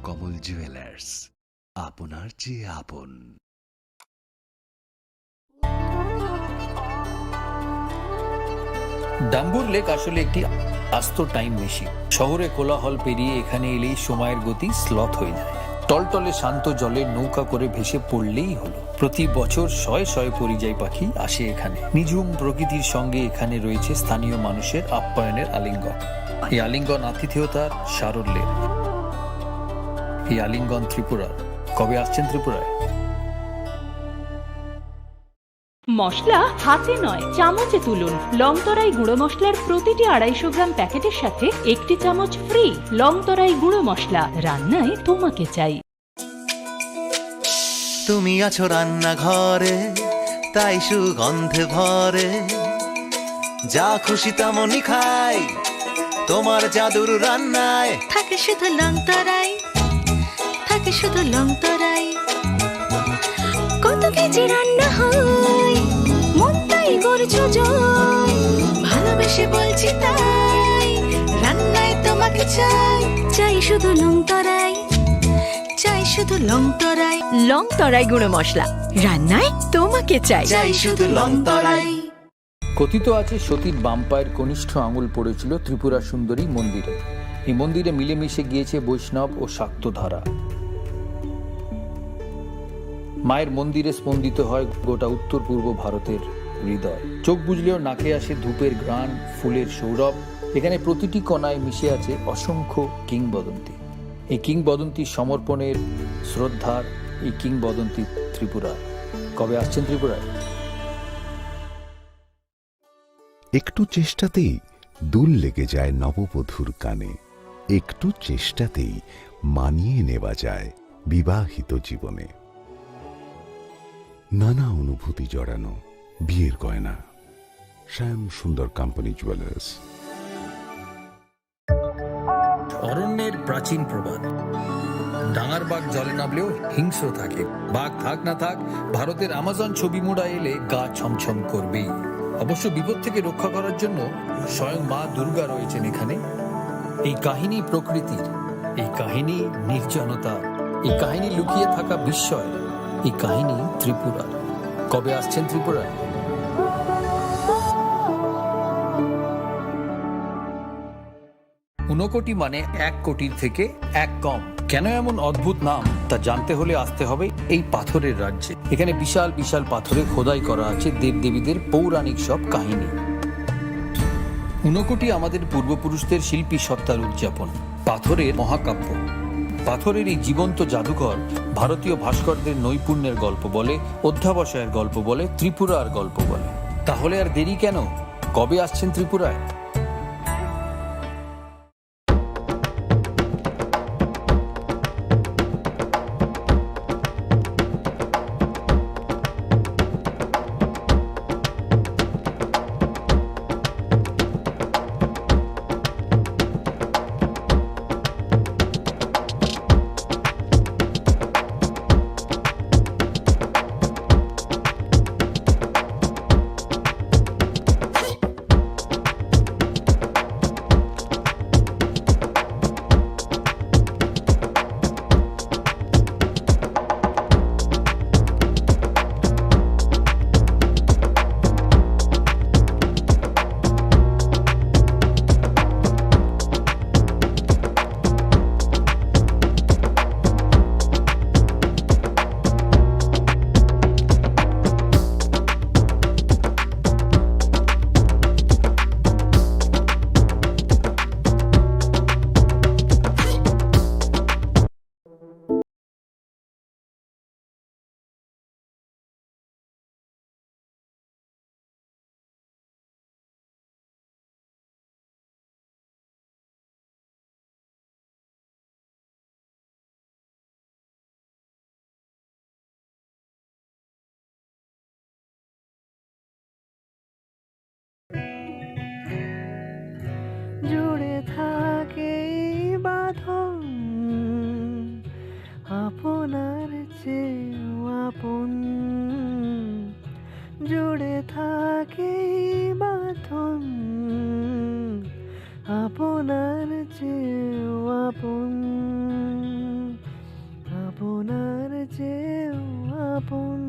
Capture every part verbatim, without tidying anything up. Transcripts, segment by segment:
কমল জুয়েলার্স, আপনার চেয়ে আপন। ডাম্বুর লেক আসলে একটি আস্ত টাইম মেশিন। শহরে কোলাহল পেরিয়ে এখানে এলেই সময়ের গতি স্লথ হয়ে যায়। টলটলে শান্ত জলে নৌকা করে ভেসে পড়লেই হলো। প্রতি বছর শয়ে শয়ে পরিযায়ী পাখি আসে এখানে। নিঝুম প্রকৃতির সঙ্গে এখানে রয়েছে স্থানীয় মানুষের আপ্যায়নের আলিঙ্গন। এই আলিঙ্গন আতিথেয়তার সারল্যের। এই আলিঙ্গন ত্রিপুরার। কবে আসছেন ত্রিপুরায়? মশলা হাতে নয়, চামচে তুলুন। লংতরাই গুঁড়ো মশলার প্রতিটি আড়াইশো গ্রাম প্যাকেটের সাথে একটি চামচ ফ্রি। লংতরাই গুঁড়ো মশলা, রান্নায় তোমাকে চাই। তুমি আছো রান্নাঘরে, তাই সুগন্ধে ভরে। যা খুশি তেমনই খাই, তোমার জাদুর রান্নায়। থাকে শুধু লংতরাই, থাকে শুধু লংতরাই। কত কেজি রান্না হয়, মন তাই করছো জয়। ভালোবেসে বলছি তাই, রান্নায় তোমাকে চাই। চাই শুধু লংতরাই, চাই শুধু লংতরাই। লংতরাই গুঁড়ো মশলা, রান্নায় তোমাকে চাই। চাই শুধু লংতরাই। কথিত আছে, সতীর বাম পায়ের কনিষ্ঠ আঙুল পড়েছিল ত্রিপুরা সুন্দরী মন্দিরে। এই মন্দিরে মিলেমিশে গিয়েছে বৈষ্ণব ও শাক্ত ধারা। মায়ের মন্দিরে স্পন্দিত হয় গোটা উত্তর পূর্ব ভারতের হৃদয়। চোখ বুজলেও নাকে আসে ধূপের ঘ্রাণ, ফুলের সৌরভ। এখানে প্রতিটি কণায় মিশে আছে অসংখ্য কিংবদন্তি। এই কিংবদন্তি সমর্পণের, শ্রদ্ধার, এই কিংবদন্তি ত্রিপুরার। কবে আসছেন ত্রিপুরায়? একটু চেষ্টাতেই দুল লেগে যায় নববধূর কানে, একটু চেষ্টাতেই মানিয়ে নেওয়া যায় বিবাহিত জীবনে। নানা অনুভূতি জড়ানো বিয়ের গয়না। শ্যাম সুন্দর কোম্পানি জুয়েলার্স। অরণ্যের প্রাচীন প্রবাদ, ডাঙার বাঘ জলে নামলেও হিংস্র থাকে। বাঘ থাক না থাক, ভারতের আমাজন ছবি মুড়া এলে গা ছমছম করবেই। অবশ্য বিপদ থেকে রক্ষা করার জন্য স্বয়ং মা দুর্গা রয়েছেন এখানে। এই কাহিনী প্রকৃতির, এই কাহিনী নির্জনতা, এই কাহিনী লুকিয়ে থাকা বিস্ময়, এই কাহিনী ত্রিপুরার। কবে আসছেন ত্রিপুরায়? ঊনকোটি মানে এক কোটির থেকে এক কম। কেন এমন অদ্ভুত নাম, তা জানতে হলে আসতে হবে এই পাথরের রাজ্যে। এখানে বিশাল বিশাল পাথরে খোদাই করা আছে দেবদেবীদের পৌরাণিক সব কাহিনী। ঊনকোটি আমাদের পূর্বপুরুষদের শিল্পী সত্তার উদযাপন। পাথরের মহাকাব্য। পাথরের এই জীবন্ত জাদুঘর ভারতীয় ভাস্করদের নৈপুণ্যের গল্প বলে, অধ্যাবসায়ের গল্প বলে, ত্রিপুরার গল্প বলে। তাহলে আর দেরি কেন? কবে আসছেন ত্রিপুরায়? জুড়ে থাকে এই বাঁধন, আপনার চেয়েও আপন। জুড়ে থাকে এই বাঁধন, আপনার চেয়েও আপন। সোনার চেয়েও আপন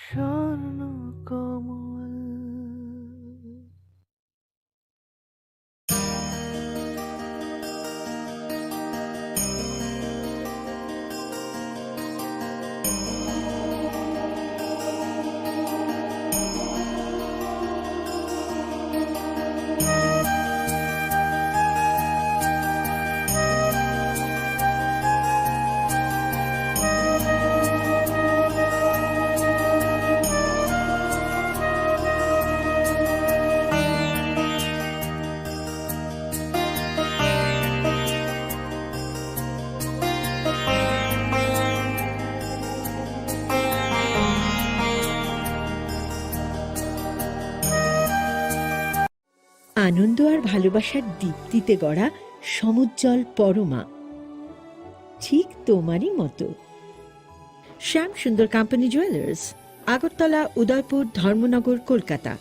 স্বর্ণ কমল। আনন্দ আর ভালোবাসার দীপ্তিতে গড়া সমুজ্জ্বল পরমা, ঠিক তোমারই মতো। শ্যাম সুন্দর কোম্পানি জুয়েলার্স, আগরতলা, উদয়পুর, ধর্মনগর, Kolkata.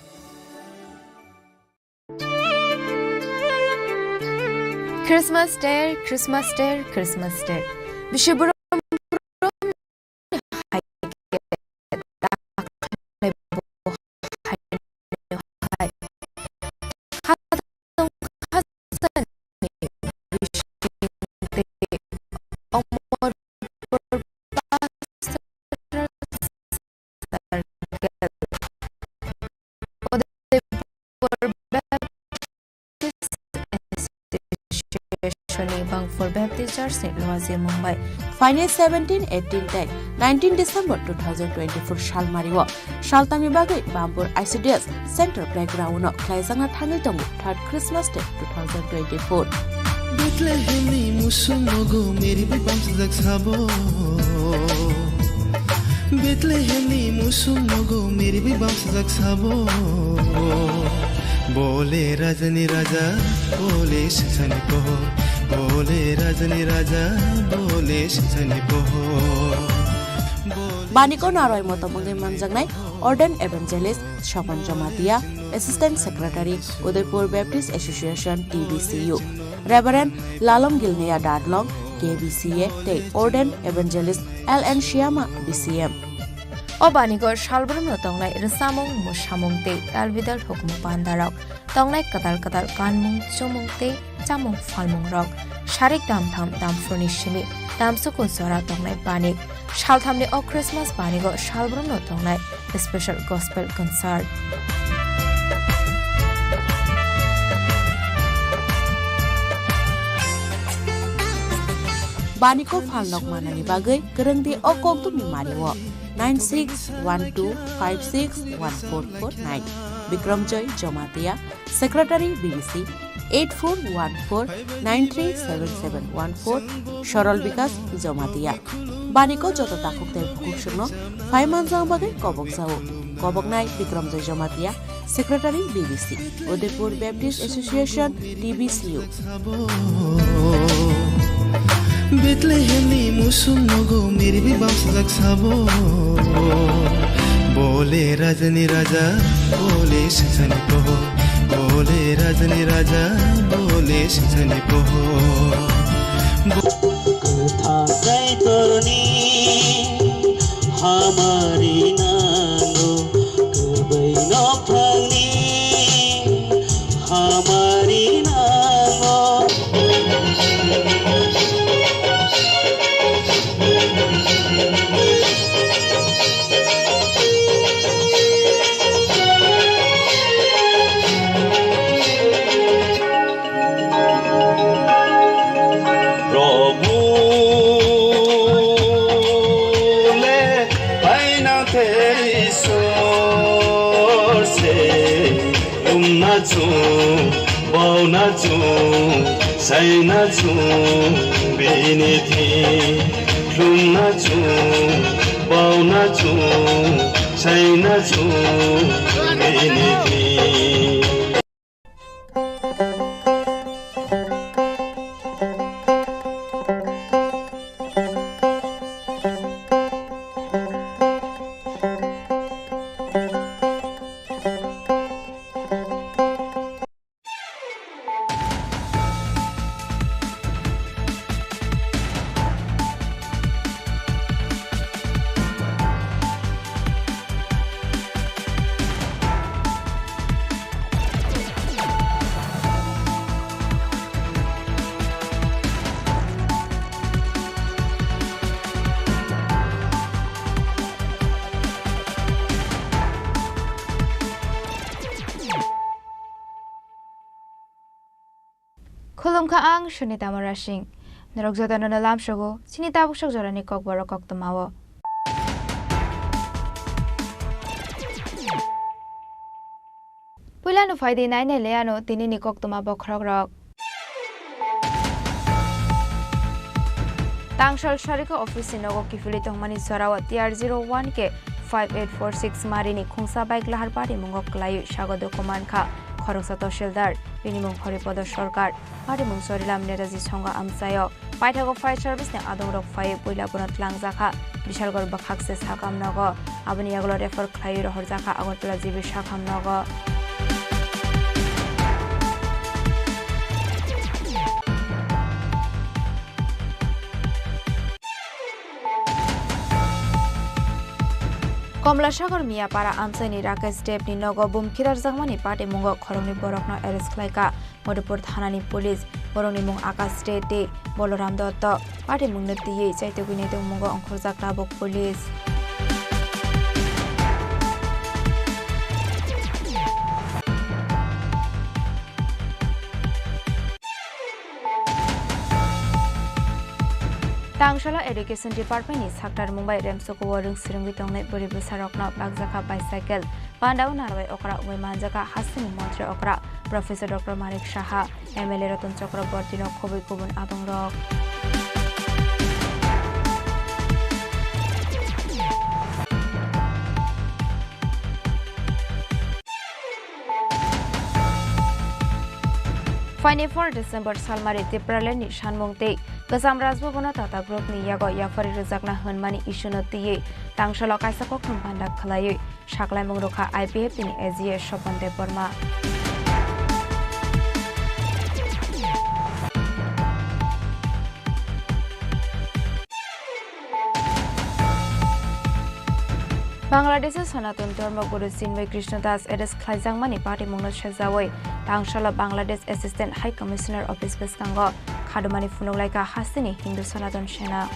Christmas Day, Christmas Day, Christmas Day. Bisi brum brum hai khe dakhai bo hai hai. Khatang khajani bising tei omor Circle. Udaipur Baptist Association ni Bangphur Baptist Church ni Loaje Mumbai. Finest seventeen, eighteen tei nineteen December two thousand twenty-four salmario saltangni bagwi Bambur I C D S Center Playground no khlaijakna thangwi tongo third Christmas Day two thousand twenty-four. Bethlehemni musung nogo meri bai bamsajak sabo. Bethlehemni musung nogo meri bai bamsajak sabo. Bole rajani raja, bole singsani pohor. Bole rajani raja, bole singsani pohor. Bole Baniko naroi motom wngwi manjaknai Ordained Evangelist Sopan Jamatia, Assistant Secretary, Udaipur Baptist Association, T B C U, Reverend Lalom Gilneya Darlong, K B C A, tei Ordained Evangelist L N Shyama, B C M. O banigo salbrumno tongnai rwchapmung, mwsamung tei talbidal hukumu pandarok, tongnai kwtal kwtal kanmung, chumung tei chamung phalmungrok, sarik damtham damphurni simi damsuku jora tongnai banik. Salthamni o Christmas banigo salbrumno tongnai special gospel concert. Baniko phalnok manani bagwi kwrwngdi o kokdumni mario nine six one two five six one four four nine. Bikramjoy Jamatia, Secretary B B C, eight four one four nine three seven seven one four, Sorol Bikas Jamatia. Baniko joto takhuk tei bukhuk songno phai manjak bagwi kobok jao. Koboknai Bikramjoy Jamatia, Secretary B B C, Udaipur Baptist Association, T B C U. Bethlehemni musung nogo meri bai bamsajak sabo. Bole rajani raja, bole singsani pohor. Bole rajani raja, bole singsani pohor. Kwthang Kaitorni hamari nango, kwbwi nokthangni hamari nango. Probhu le paina te Isor se lumna chung, bauna chung, saina chung bini thi. Lumna chung, bauna chung, saina chung bini thi. Khulumkha ang Sunita Murasing. Norok jotono no lamsogo chini tabuk sok jorani kokborok koktwmao. Puilano phaidi nainai le ano tinini koktwma bokhorokrok. Tangsal Sarika office ni nogo kiphilwi tongmani jorao T R zero one K five eight four six marini khungsa bike lahar parimungo kwlaiwi sago dukhu mankha khoroksa tahsildar, bini mung Horipodo Sarkar. Patimung Chorilam Netaji Songo amchaio. Paithago fire service ni adongrok phaiwi puila bono tlangjakha Bishalgarh bwkhakse sakam nogo. Aboni yagulo refer khlaiwi rohorjakha Agartala G B sakam nogo. Komlasagor Miyapara amchaini Rakesh Deb ni nogo bum khidarjakmani patimungo khoroknwi borokno arrest khlaikha. Madhupur thanani police, borokni mung Akash Reddy tei Boloram Dotto. Patimungno twiwi chaitugwi naitugmungo ongkhorjak tabuk police. Tangsala Education Department ni saktar mungbai remsoko o rwng swrwngwi tongnai bwrwi bwsarokno bakjakha bicycle. Pandao narwai okra wngwi manjakha hasteni montri okra Professor Doctor Manik Saha, M L A Ratan Chakraborty no khobwi kubun adongrok. Phaini four December salmari Tipraland ni sanmung tei Kwcham Rajbhavan o Tata Group ni yago yaphari rwjakna hwnmani issue no twiwi tangsalo kaisa koktwma panda khwlaiwi saklaimung rwkha I P F T ni A G A Swapan Debbarma. Bangladesh o Sanatan Dharma Guru Chinmay Krishna Das arrest khlaijakmani patimungno sejawi tangsalo Bangladesh Assistant High Commissioner Office bwskango khadumani phunuk laikha hasteni Hindu Sanatan Sena.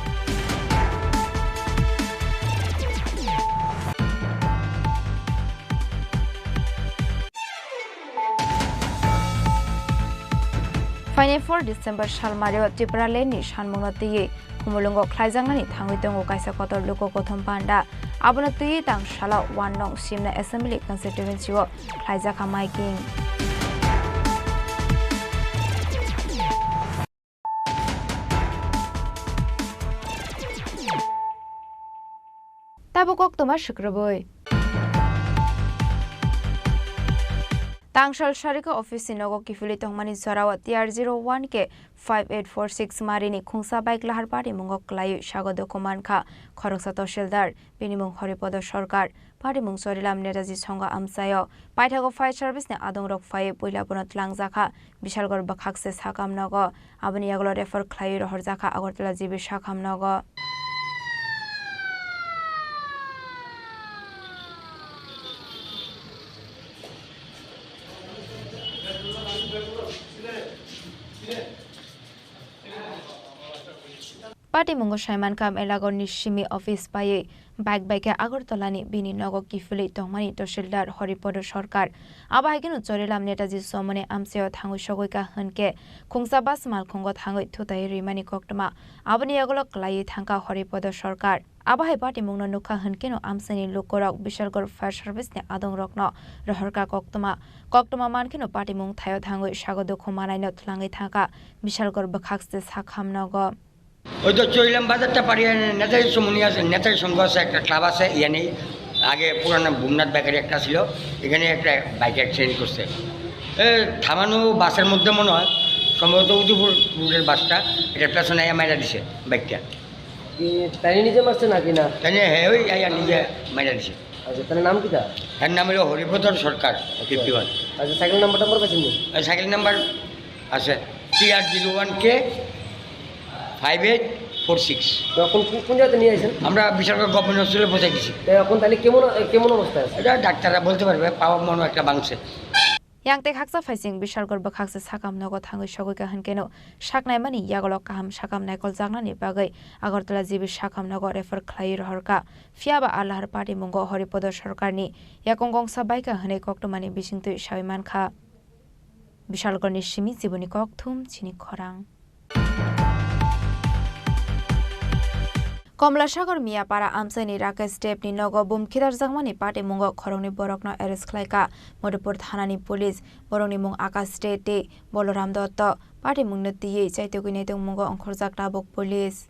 Phaini four December salmario Tipraland ni sanmungno twiwi Khumulwngo khlaijaknani thangwi tongo kaisa kotor luku kothom panda. Abono twiwi tangsalo one nong Simna Assembly Constituency o khlaijakha miking. Tabuk koktwma swkrwbwi. Tangsal Sarika office ni nogo kiphilwi tongmani jorao T R zero one K five eight four six marini khungsa bike lahar parimungo kwlaiwi sago dukhu mankha khoroksa tahsildar, bini mung Horipodo Sarkar, patimung Chorilam Netaji Songo amchaio. Paithago fire service ni adongrok phaiwi puila bono tlangjakha Bishalgarh bwkhakse sakam nogo. Aboni yagulo refer khlaiwi rohorjakha Agartala G B sakam nogo. Patimungo saimankha Melagorni simi office paiwi bike bai khe Agartalani bini nogo kiphilwi tongmani tahsildar Horipodo Sarkar. Abo hai kheno Chorilam Netaji Somoni amchaio thangwi sogwi kha hwn khe khungsa bus malkhungo thangwi thutai rwimani koktwma. Aboni yagulo kwlaiwi thangkha Horipodo Sarkar. Abo hai patimungno nukha hwn kheno amchaini lukurok Bishalgarh fire service ni adongrokno rohorkha koktwma. Koktwma man kheno patimung thaio thangwi sago dukhu manaino twlangwi thangkha Bishalgarh bwkhakse sakam nogo. ওই তো চইলাম বাজারটা পাড়িয়ে নেতাজি সমনি আছে, নেতাজি সংঘ আছে, একটা ক্লাব আছে, ইয়ানি আগে পুরানো ভূমনাথ বেকারি একটা ছিল, এখানে একটা বাইক অ্যাক্সিডেন্ট করছে। এ, থামানো বাসের মধ্যে মনে হয় সম্ভবত উদয়পুর রোডের বাসটা, এটা পেছনে আইয়া মাইরা দিছে বাইকটা। এ, তাই নিজে মারছে নাকি না? তাই নিয়ে, হ্যাঁ, ওই আইয়া নিজে মাইরা দিছে। আচ্ছা, তার নাম কিতা? তার নাম হলো হরিপদর সরকার, আচ্ছা। Fifty one. আচ্ছা, সাইকেল নাম্বার টাম্বার পাইছেন নি? আর সাইকেল নাম্বার আছে, টি আর জিরো ওয়ান কে ফাইভ এইট ফোর সিক্স। তো এখন কোন, কোন জায়গাতে নিয়ে আসেন? আমরা বিশালগড় গভর্নমেন্ট হসপিটালে পৌঁছে দিছি। তো এখন তাহলে কেমন, কেমন অবস্থা আছে? এটা ডাক্তাররা বলতে পারবে, পাওয়া মনে হয় একটা ভাঙছে। Yang tei khaksa phaising Bishalgarh bwkhakse sakam nogo thangwi sogwi kha hwn kheno saknaimani yagulo kaham sakam naikoljaknani bagwi Agartala G B sakam nogo refer khlaiwi rohorkha. Phiya ba a lahar patimungo Horipodo Sarkarni yakung gongsa baikha hwnwi koktwmani bisingtwi sawi mankha. Bishalgarni simi Jiboni Kokthum chini khorang. Komlasagor Miyapara amchaini Rakesh Debni nogo bum khitarjakmani patimungo khoroknwi borokno arrest khlaikha Madhupur thanani police. Borokni mung Akash De tei Boloram Dotto. Patimungno twiwi chaitugwi naitugmungo ongkhorjak tabuk police.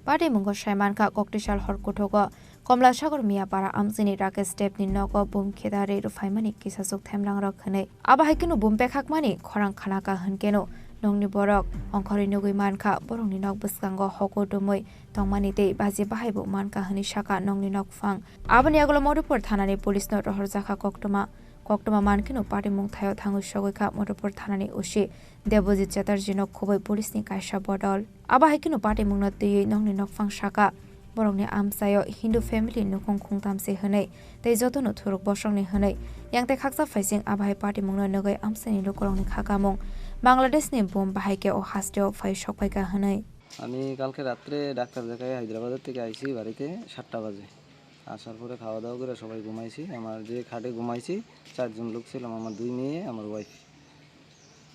Patimungo sai mankha, Koktisal hor kuthugo Komlasagor Miyapara amchaini Rakesh Debni nogo bum khitarwi rwphaimani kisachuk themrangrok hwnwi. Abo hai kheno bum pekhakmani khorang khanakha hwnkeno nokni borok ongkhorwi nugwi mankha, borokni nok bwskango hogo dumwi tongmani tei baji bahaibo mankha hwnwi sakha nokni nokphang. Aboni yagulo Madhupur thanani police no rohorjakha koktwma. Koktwma mankheno patimung thaio thangwi sogwi kha Madhupur thanani O C Debojit Chatterjee no khubui police ni kaisa bodol. Abo hai kheno patimungno twiwi nokni nokphang sakha. Borokni amchaio Hindu family nukhung khungtam se hwnwi tei jotono thuruk bosongni hwnwi. Yang tei khaksa phaising abo hai patimungno nugwi amchaini lukurokni khakamung Bangladesh ni bum bahai khe o hasteo phai sokphaikha hwnwi. আমি কালকে রাত্রে ডাক্তার দেখাই হায়দ্রাবাদ থেকে আইছি বাড়িতে সাতটা বাজে। আসার পরে খাওয়া দাওয়া করে সবাই ঘুমাইছি। আমার যে খাটে ঘুমাইছি, চারজন লোক ছিলাম, আমার দুই মেয়ে, আমার ওয়াইফ।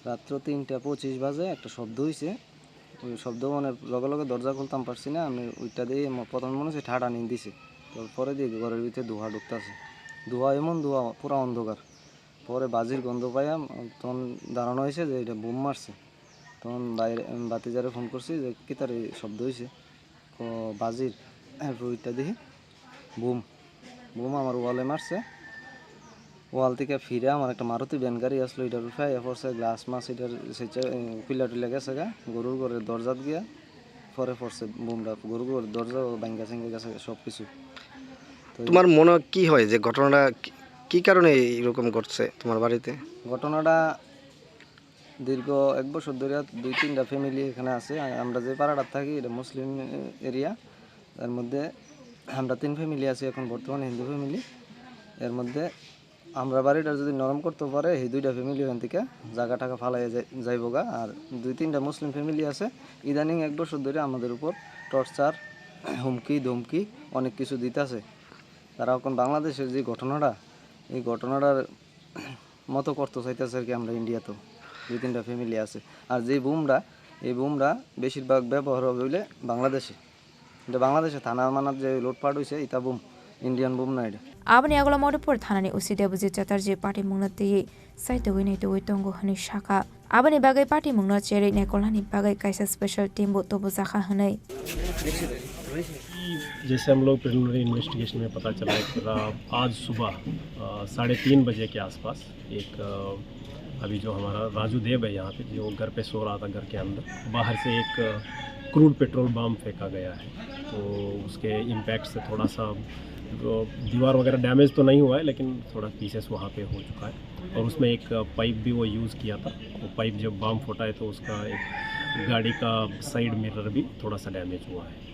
রাত্র তিনটা পঁচিশ বাজে একটা শব্দ হইছে। ওই শব্দ মানে লগে লগে দরজা খুলতাম পারছি না। আমি ওইটা দিয়ে ম-, প্রথমে মনে হচ্ছে ঠাটা নিয়ে দিছে। তো পরে দিয়ে ঘরের ভিতরে ধোঁয়া ঢুকতেছে। ধোঁয়া এমন ধোঁয়া, পুরা অন্ধকার। পরে বাজির গন্ধ পাইয়া তখন ধারণা হয়েছে যে এটা বোম মারছে। তখন বাইরে, আমি ভাতিজারে ফোন করছি যে, "কিতার এই শব্দ হইছে?" কো, "বাজির।" এরপর ওইটা দেখি বোম, বোম আমার ওয়ালে মারছে। ওয়াল থেকে ফিরে আমার একটা মারুতি ভ্যান গাড়ি আসলো, এটার উপরে আইয়া পড়ছে, গ্লাস মাস এটার সেচে, এ, খুইলা টুইলা গেছে গা, গরুর ঘরের দরজাত গিয়া পরে পড়ছে বোমটা, গরুর ঘরের দরজা ভাঙ্গা চিঙ্গা গেছে গা সব কিছু। তো তোমার মনে কি হয় যে ঘটনাটা কি, কি কারণে এরকম ঘটছে তোমার বাড়িতে? ঘটনাটা দীর্ঘ এক বছর ধরে দুই তিনটা ফ্যামিলি এখানে আছে। আ-, আমরা যে পাড়াটা থাকি, এটা মুসলিম এ-, এরিয়া। এর মধ্যে আমরা তিন ফ্যামিলি আছি এখন বর্তমানে, হিন্দু ফ্যামিলি। এর মধ্যে আমরা বাড়িটা যদি নরম করতে পারে, এই দুইটা ফ্যামিলি ওখান থেকে জায়গা টাকা ফালাইয়া যাই-, যাইবো গা। আর দুই তিনটা মুসলিম ফ্যামিলি আছে, ইদানিং এক বছর ধরে আমাদের উপর টর্চার, হুমকি, ধমকি অনেক কিছু দিতাছে। তারা এখন বাংলাদেশের যে ঘটনাটা, এই ঘটনাটার মতো করতে চাইতেছে আর কি। আমরা ইন্ডিয়াতেও দুই তিনটা ফ্যামিলি আছে। আর যে বুমরা, এই বুমরা বেশিরভাগ ব্যবহার হবে হইলে বাংলাদেশে। এটা বাংলাদেশে থানা মানার যে লুটপাট হইছে, এটা বুম, ইন্ডিয়ান বুম না এটা। Aboni yagulo Madhupur thanani O C Debojit Chatterjee patimungno twiwi saitugwi naitugwi tongo hwnwi sakha. Aboni bagwi patimungno cherwi naikolnani bagwi kaisa special team bo tubujakha hwnwi. जैसे हम लोग प्रिलिमिनरी इन्वेस्टिगेशन में पता चला है कि रा-, आज सुबह, अ, साढ़े तीन बजे के आसपास एक, अ, अभी जो हमारा राजू देव है यहाँ पे, जो घर पे सो रहा था, घर के अंदर, बाहर से एक, अ, क्रूड पेट्रोल बम फेंका गया है। तो उसके इम्पैक्ट से थोड़ा सा, अ, दीवार वगैरह डैमेज तो नहीं हुआ है, लेकिन थोड़ा पीसेस वहाँ पे हो चुका है। और उसमें एक, अ, पाइप भी वो यूज़ किया था। वो पाइप जब बम फटा है, तो उसका एक गाड़ी का साइड मिरर भी थोड़ा सा डैमेज हुआ है।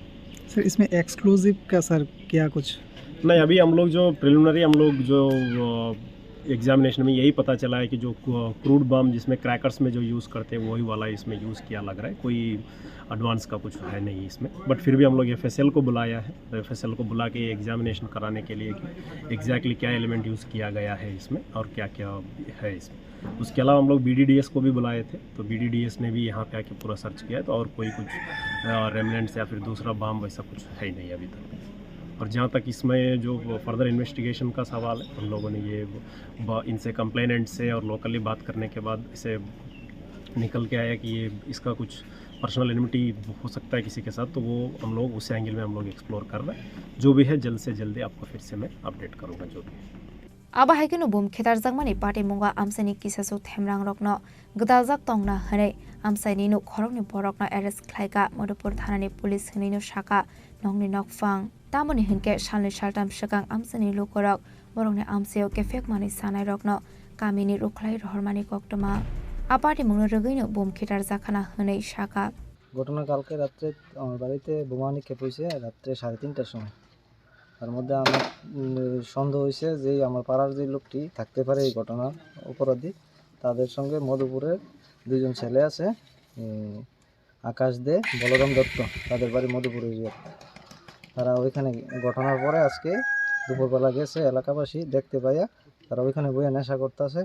सर, इसमें एक्सप्लोजिव का, सर, क्या कुछ? नहीं, अभी हम लोग जो प्रिलिमिनरी हम लोग जो, अ, एग्जामिनेशन में यही पता चला है कि जो क्रू-, क्रूड बम जिसमें क्रैकर्स में जो यूज़ करते हैं, वही वाला इसमें यूज़ किया लग रहा है। कोई एडवांस का कुछ है नहीं इसमें, बट फिर भी हम लोग एफएसएल को बुलाया है। तो एफएसएल को बुला के एग्जामिनेशन कराने के लिए कि एग्जैक्टली क्या एलिमेंट यूज़ किया गया है इसमें और क्या-क्या है इसमें। उसके अलावा हम लोग बीडीडीएस को भी बुलाए थे, तो बीडीडीएस ने भी यहाँ पे आके पूरा सर्च किया है, तो और कोई कुछ, अ, रेमनेंट्स या फिर दूसरा बम वैसा कुछ है ही नहीं अभी तक। और जहाँ तक इसमें जो फर्दर इन्वेस्टिगेशन का सवाल है, हम लोगों ने ये ब-, इनसे कंप्लेनेंट से और लोकली बात करने के बाद इसे निकल के आया कि ये, इसका कुछ पर्सनल एनिमिटी हो सकता है किसी के साथ, तो वो हम लोग उस एंगल में हम लोग एक्सप्लोर कर रहे हैं। जो भी है, जल्द से जल्दी आपको फिर से मैं अपडेट करूँगा, जो भी है। Abo hai kheno bum khitarjakmani patimungo amchaini kisachuk themrangrokno gwdaljak tongna hwnwi amchaini nok khoroknwi borokno arrest khlaikha Madhupur thanani police hwnwino sakha nokni nokphang. Tamoni hwnkhe salnwi saltam swkang amchaini lukurok borokni amchaio kephek manwi sanairokno kamini rwkhlai rohormani koktwma. A patimungno rwgwino bum khitarjakhana hwnwi sakha. ঘটনা কালকে রাত্রে আমার বাড়িতে বোমা নিক্ষেপ হয়েছে রাত্রে সাড়ে তিনটার সময়। তার মধ্যে আমার, উম, সন্দেহ হয়েছে যে এই আমার পাড়ার যে লোকটি থাকতে পারে এই ঘটনার অপরাধী। তাদের সঙ্গে মধুপুরের দুইজন ছেলে আছে, উম, আকাশ দে, বলরাম দত্ত, তাদের বাড়ি মধুপুর এরিয়া। তারা ওইখানে ঘটনার পরে আজকে দুপুরবেলা গেছে এলাকাবাসী দেখতে পাইয়া, তারা ওইখানে বইয়া নেশা করতেছে।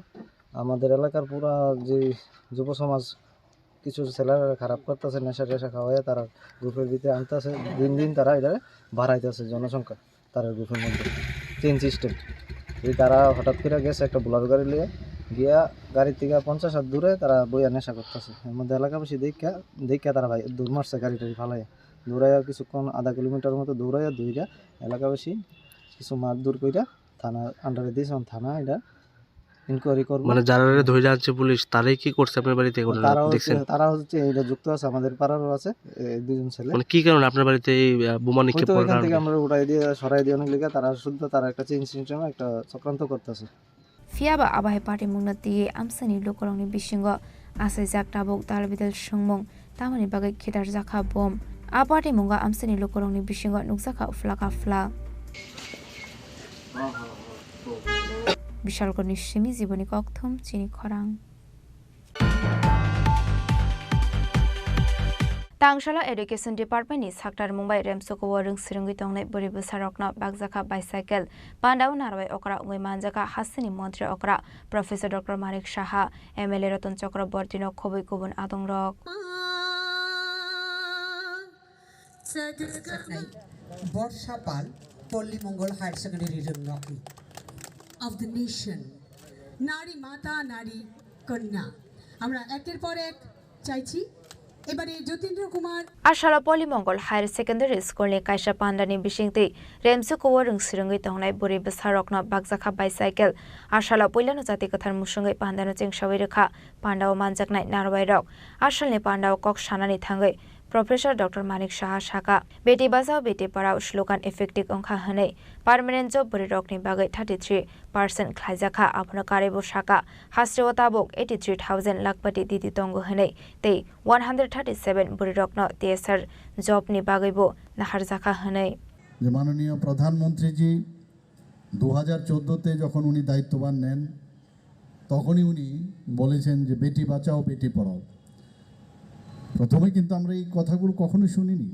আমাদের এলাকার পুরা যে যুব সমাজ কিছু ছেলেরা খারাপ করতেছে, নেশা টেশা খাওয়াইয়া তারা গ্রুপের ভিতরে আনতেছে। দিন দিন তারা এটা বাড়াইতেছে জনসংখ্যা তারা গ্রুপের মধ্যে চেইন সিস্টেম। এই তারা হঠাৎ করে গেছে একটা বুলারো গাড়ি লিয়ে, গিয়া গাড়ি থেকে পঞ্চাশ হাত দূরে তারা বইয়া নেশা করতেছে। এর মধ্যে এলাকাবাসী দেখা দেখা তারা ভাই দৌড় মারছে গাড়ি টাড়ি ফালাইয়া, দৌড়াইয়া কিছুক্ষণ আধা কিলোমিটার মতো দৌড়াইয়া দৌড়া এলাকাবাসী কিছু মারধর কইরা থানা আন্ডারে দিয়েছে, এখন থানা এটা ইনকোয়ারি করবো। মানে যারা ধরে আনছে পুলিশ, তারাই কি করছে আপনার বাড়িতে কোনো তারা হচ্ছে দেখছেন? তারা হচ্ছে এটা যুক্ত আছে, আমাদের পাড়ারও আছে, এই দুজন ছেলে। মানে কি কারণে আপনার বাড়িতে এই আহ, বোমা নিক্ষেপ হয়তো করার এখান কারণে থেকে কি? আমরা উঠাই দিয়ে সরাই দিয়ে অনেক লেগে তারা শুদ্ধ তারা একটা চেইন সিস্টেম একটা চক্রান্ত করতেছে। Phiya ba abo hai patimungno twiwi amchaini lukurokni bisingo achaijak tabuk dalbidal swngmung tamoni bagwi khitarjakha bom. A patimungo amchaini lukurokni bisingo nukjakha phlaka phla. Bishalkotni simi jiboni kokthum chini khorang. Tangsalo Education Department ni saktarmung bai remsoko o rwngsirwngwi tongnai bwrwi bwsarokno bakjakha bicycle. Pandao narwai okra wngwi manjakha hasteni montri okra Professor Doctor Manik Saha, M L A Ratan Chakraborty no khobwi kubun adongrok. Borsa Pal, Polli Mongol Higher Secondary Rwngnokni of the nation, নারী মাতা, নারী কন্যা। আমরা একের পর এক চাইছি। এবারে যতীন্দ্র Kumar. Asalo Polli Mongol Higher Secondary School ni kaisa pandani bisingtwi remsoko o rwngsirwngwi tongnai bwrwi bwsarokno bakjakha bicycle. Asalo puilano jati kwthar musungwi pandano chengsawi rwkha, pandao manjaknai narwairok. Asalni pandao kok sanani thangwi Professor Doctor Manik Saha saka, Beti Bachao Beti Padhao slogan effective wngkha hwnwi. Permanent job bwrwirokni bagwi thirty three percent khlaijakha, abono karwibo saka, hasteo tabuk eighty three thousand lakhpati didi tongo hwnwi tei one hundred thirty seven bwrwirokno T S R job ni bagwibo naharjakha hwnwi. যে মাননীয় প্রধানমন্ত্রীজি দু হাজার চোদ্দোতে যখন উনি দায়িত্বভার নেন, তখনই উনি বলেছেন যে বেটি বাঁচাও বেটি পড়াও। প্রথমে কিন্তু আমরা এই কথাগুলো কখনো শুনিনি।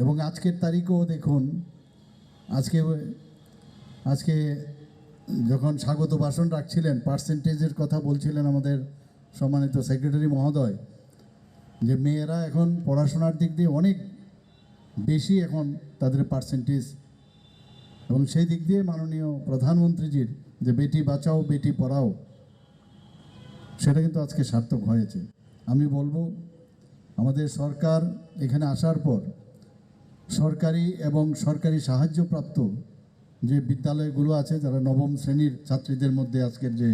এবং আজকের তারিখও দেখুন, আজকে আজকে যখন স্বাগত ভাষণ রাখছিলেন, পার্সেন্টেজের কথা বলছিলেন আমাদের সম্মানিত সেক্রেটারি মহোদয়, যে মেয়েরা এখন পড়াশোনার দিক দিয়ে অনেক বেশি এখন তাদের পার্সেন্টেজ, এবং সেই দিক দিয়ে মাননীয় প্রধানমন্ত্রীজির যে বেটি বাঁচাও বেটি পড়াও, সেটা কিন্তু আজকে সার্থক হয়েছে। আমি বলবো, আমাদের সরকার এখানে আসার পর সরকারি এবং সরকারি সাহায্যপ্রাপ্ত যে বিদ্যালয়গুলো আছে, যারা নবম শ্রেণীর ছাত্রীদের মধ্যে আজকের যে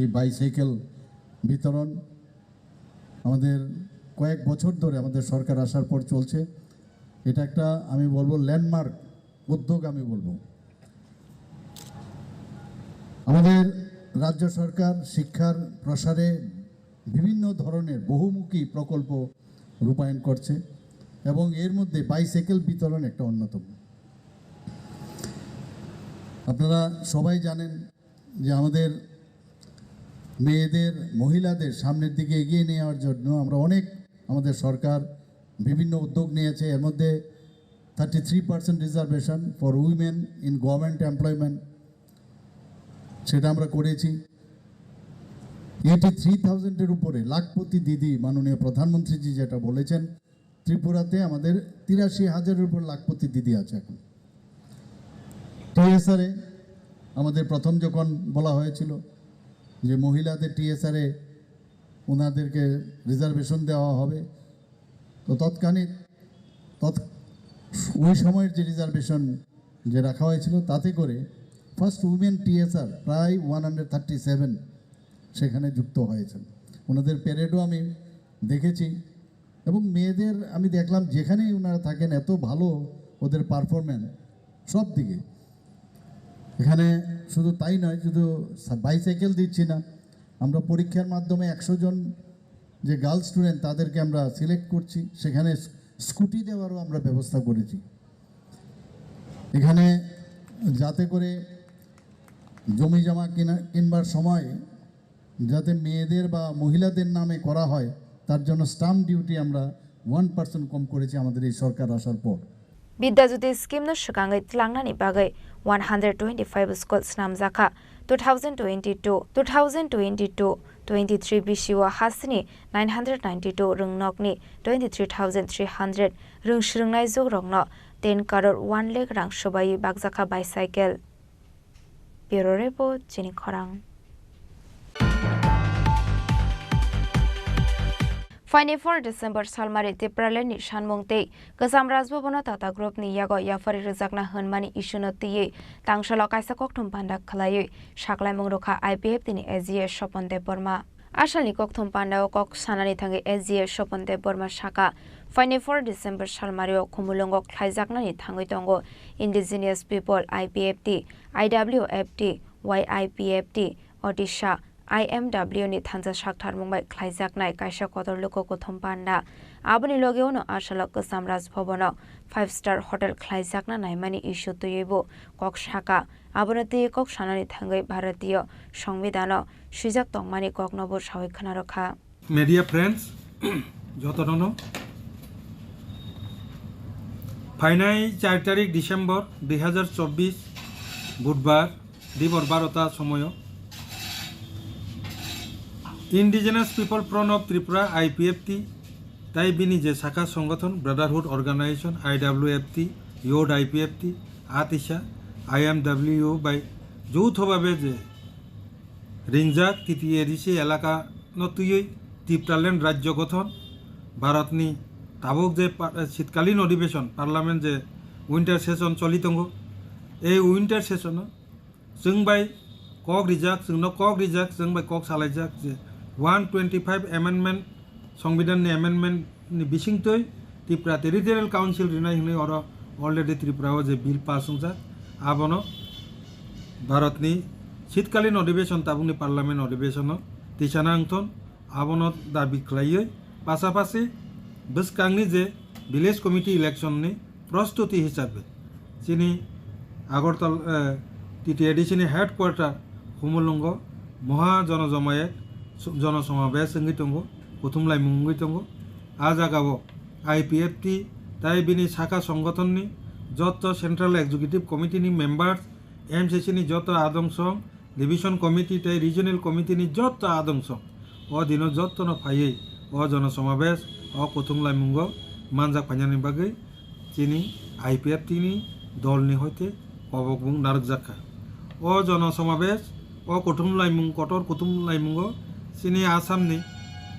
এই বাইসাইকেল বিতরণ, আমাদের কয়েক বছর ধরে আমাদের সরকার আসার পর চলছে। এটা একটা, আমি বলবো, ল্যান্ডমার্ক উদ্যোগ আমি বলবো। আমাদের রাজ্য সরকার শিক্ষার প্রসারে বিভিন্ন ধরনের বহুমুখী প্রকল্প রূপায়ণ করছে এবং এর মধ্যে বাইসাইকেল বিতরণ একটা অন্যতম। আপনারা সবাই জানেন যে আমাদের মেয়েদের, মহিলাদের সামনের দিকে এগিয়ে নেওয়ার জন্য আমরা অনেক, আমাদের সরকার বিভিন্ন উদ্যোগ নিয়েছে। এর মধ্যে thirty three percent reservation for women in government employment, সেটা আমরা করেছি। এইটি থ্রি থাউজেন্ডের উপরে লাখপতি দিদি, মাননীয় প্রধানমন্ত্রীজি যেটা বলেছেন, ত্রিপুরাতে আমাদের তিরাশি হাজারের উপর লাখপতি দিদি আছে এখন। টিএসআরে আমাদের প্রথম যখন বলা হয়েছিল যে মহিলাদের টিএসআরে ওনাদেরকে রিজার্ভেশন দেওয়া হবে, তো তৎক্ষণিক তৎ ওই সময়ের যে রিজার্ভেশন যে রাখা হয়েছিল, তাতে করে ফার্স্ট উইমেন টিএসআর প্রায় ওয়ান হান্ড্রেড থার্টি সেভেন সেখানে যুক্ত হয়েছেন। ওনাদের প্যারেডও আমি দেখেছি এবং মেয়েদের আমি দেখলাম, যেখানেই ওনারা থাকেন, এত ভালো ওদের পারফরম্যান্স সব দিকে। এখানে শুধু তাই নয়, শুধু সা-, বাইসাইকেল দিচ্ছি না, আমরা পরীক্ষার মাধ্যমে একশো জন যে গার্লস স্টুডেন্ট, তাদেরকে আমরা সিলেক্ট করছি, সেখানে স্কুটি দেওয়ারও আমরা ব্যবস্থা করেছি। এখানে যাতে করে জমি জমা কিনা, কিনবার সময় যাতে মেয়েদের বা মহিলাদের নামে করা হয়, তার জন্য স্ট্যাম্প ডিউটি আমরা ওয়ান পার্সেন্ট কম করেছি আমাদের এই সরকার আসার পর। Bidya Jyoti scheme no swkangwi tlangnani bagwi one hundred twenty-five school snamjakha. Two thousand twenty-two, two thousand twenty-two, twenty-three bisio hasini nine hundred ninety-two rwngnokni twenty-three thousand three hundred rwng swrwngnai jugrokno ten crore one lakh rang swbaiwi bakjakha bicycle. Bureau Report, Chini Khorang. Phainai four December salmari Tipraland ni sanmung tei Kwcham Rajbhavan o Tata Group ni yago yaphari rwjakna hwnmani issue no twiwi tangsalo kaisa kokthum panda khwlaiwi saklaimung rwkha I P F T ni A G A Sopon Debbarma. Asalni kokthum pandao kok sanani thangwi S G A Sopon Debbarma saka, phainai four December salmario Khumulwngo khlaijaknani thangwi tongo Indigenous People, I P F T, I W F T, Y I P F T, Odisha, I M W ni thansa saktharmung bai khlaijaknai kaisa kotor luku kuthum panda. Aboni logeo no asalo Kwcham Raj Bhavan o five star hotel khlaijakna naimani issue twiwi bo kok saka. Abono twiwi kok sanani thangwi Bharatiyo Songbidan o swijak tongmani kokno bo sawi khwnarwkha. Media friends, jotono no phainai char tarik December dui hazar chobbish Budbar dibor barota somoyo Indigenous People Front of Tripura, I P F T, tai bini je saka songothon Brotherhood Organization, I W F T, Youth I P F T, Atisa, I M W bai joutho babe je ringjak T T A D C elaka no twiwi Tipraland rajyo gothon, Bharatni tabuk je pa-, shitkalin odhibeshon, parliament je winter session choli tongo, ei winter session o chwng bai kok rijak, chwngno kok rijak, chwng bai kok salaijak je one twenty-five amendment, Songbidan ni amendment ni bisingtwi Tripura Territorial Council rinai hwnwi oro already Tripura o je bill pass wngjak, abono Bharatni shitkalin odhibeshon, tabukni parliament odhibeshono tisana wngthon, abono dabi khlaiwi pasapasi bwskangni je village committee election ni prostuti hisabe chini Agartala, eh, T T A D C ni headquarter Khumulwngo moha jonojomayet su-, jonosomabes wngwi tongo, kuthumlaimung wngwi tongo. A jagao I P F T tai bini saka songothonni jotto Central Executive Committee ni members, M C C ni jotto adong song, Division Committee tei Regional Committee ni jotto adong song o dino jottono phaiwi o jonosomabes o kuthumlaimungo manjak phainani bagwi chini I P F T ni dolni hoite kobokbung narwkjak kha. O jonosomabes o kuthumlaimung, kotor kuthumlaimungo chini Assam ni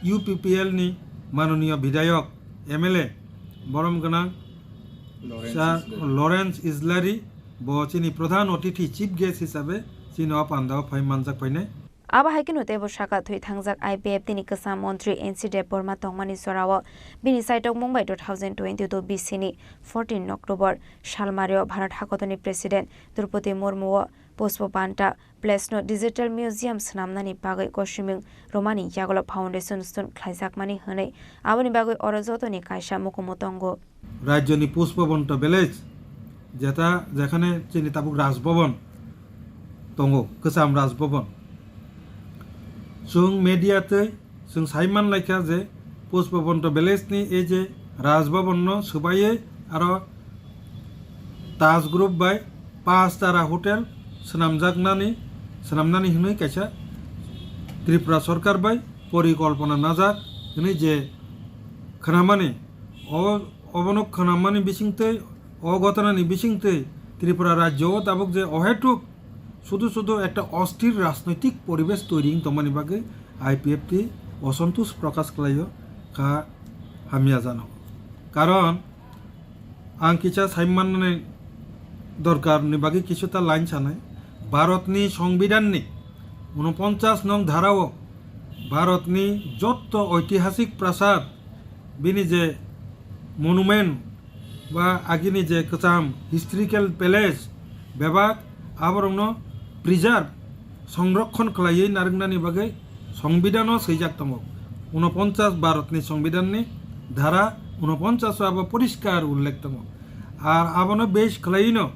U P P L ni manoniyo bidhayok, M L A, borom gwnang Lawrence Sir Islary. Lawrence Islary bo chini pradhan otithi, chief guest hisabe chini o pandao phai manjak phainai. Abo hai kheno teibo saka thwi thangjak I P F T ni kwcham montri N C Debbarma tongmani jorao bini chaitokmung bai two thousand twenty-two B C ni fourteen October salmario Bharat hakotorni President Droupadi Murmu o Pushpa Panta Place no Digital Museum swnamnani bagwi kosiming romani yagulo foundation stone khlaijakmani hwnwi aboni bagwi oro jotoni kaisa mukumu tongo. Rajyoni Pushpabanta Village, jeta, jekhane chini tabuk Raj Bhavan tongo, kwcham Raj Bhavan. Chwng media tei chwng sai man laikha je Pushpabanta Village ni ei je Raj Bhavan no swbaiwi aro Taj Group bai Panch Tara Hotel swnamjaknani, swnamnani hwnwi kaisa Tripura Sarkar bai porikolpona najak hwnwi je khwnamani, o, obono khwnamani bisingtwi, o ghotonani bisingtwi Tripura rajyo o tabuk je ohetuk sudu sudu ekta osthir rajnoitik poribesh toiri wng tongmani bagwi I P F T osontosh prokash khlaio kha hamya jano. Karon ang kisa sai mannani dorkar ni bagwi kisuta line sanai. Bharatni Songbidanni unoponchas nong dharao Bharatni jotto oitihasik prasad, bini je monument ba agini je kwcham historical palace bebak aborokno preserve, songrokhon khlaiwi narwknani bagwi Songbidan o swijak tongo. Unoponchas Bharatni Songbidanni dhara unoponchas o abo poriskar ullekh tongo. Ar abono base khlaiwino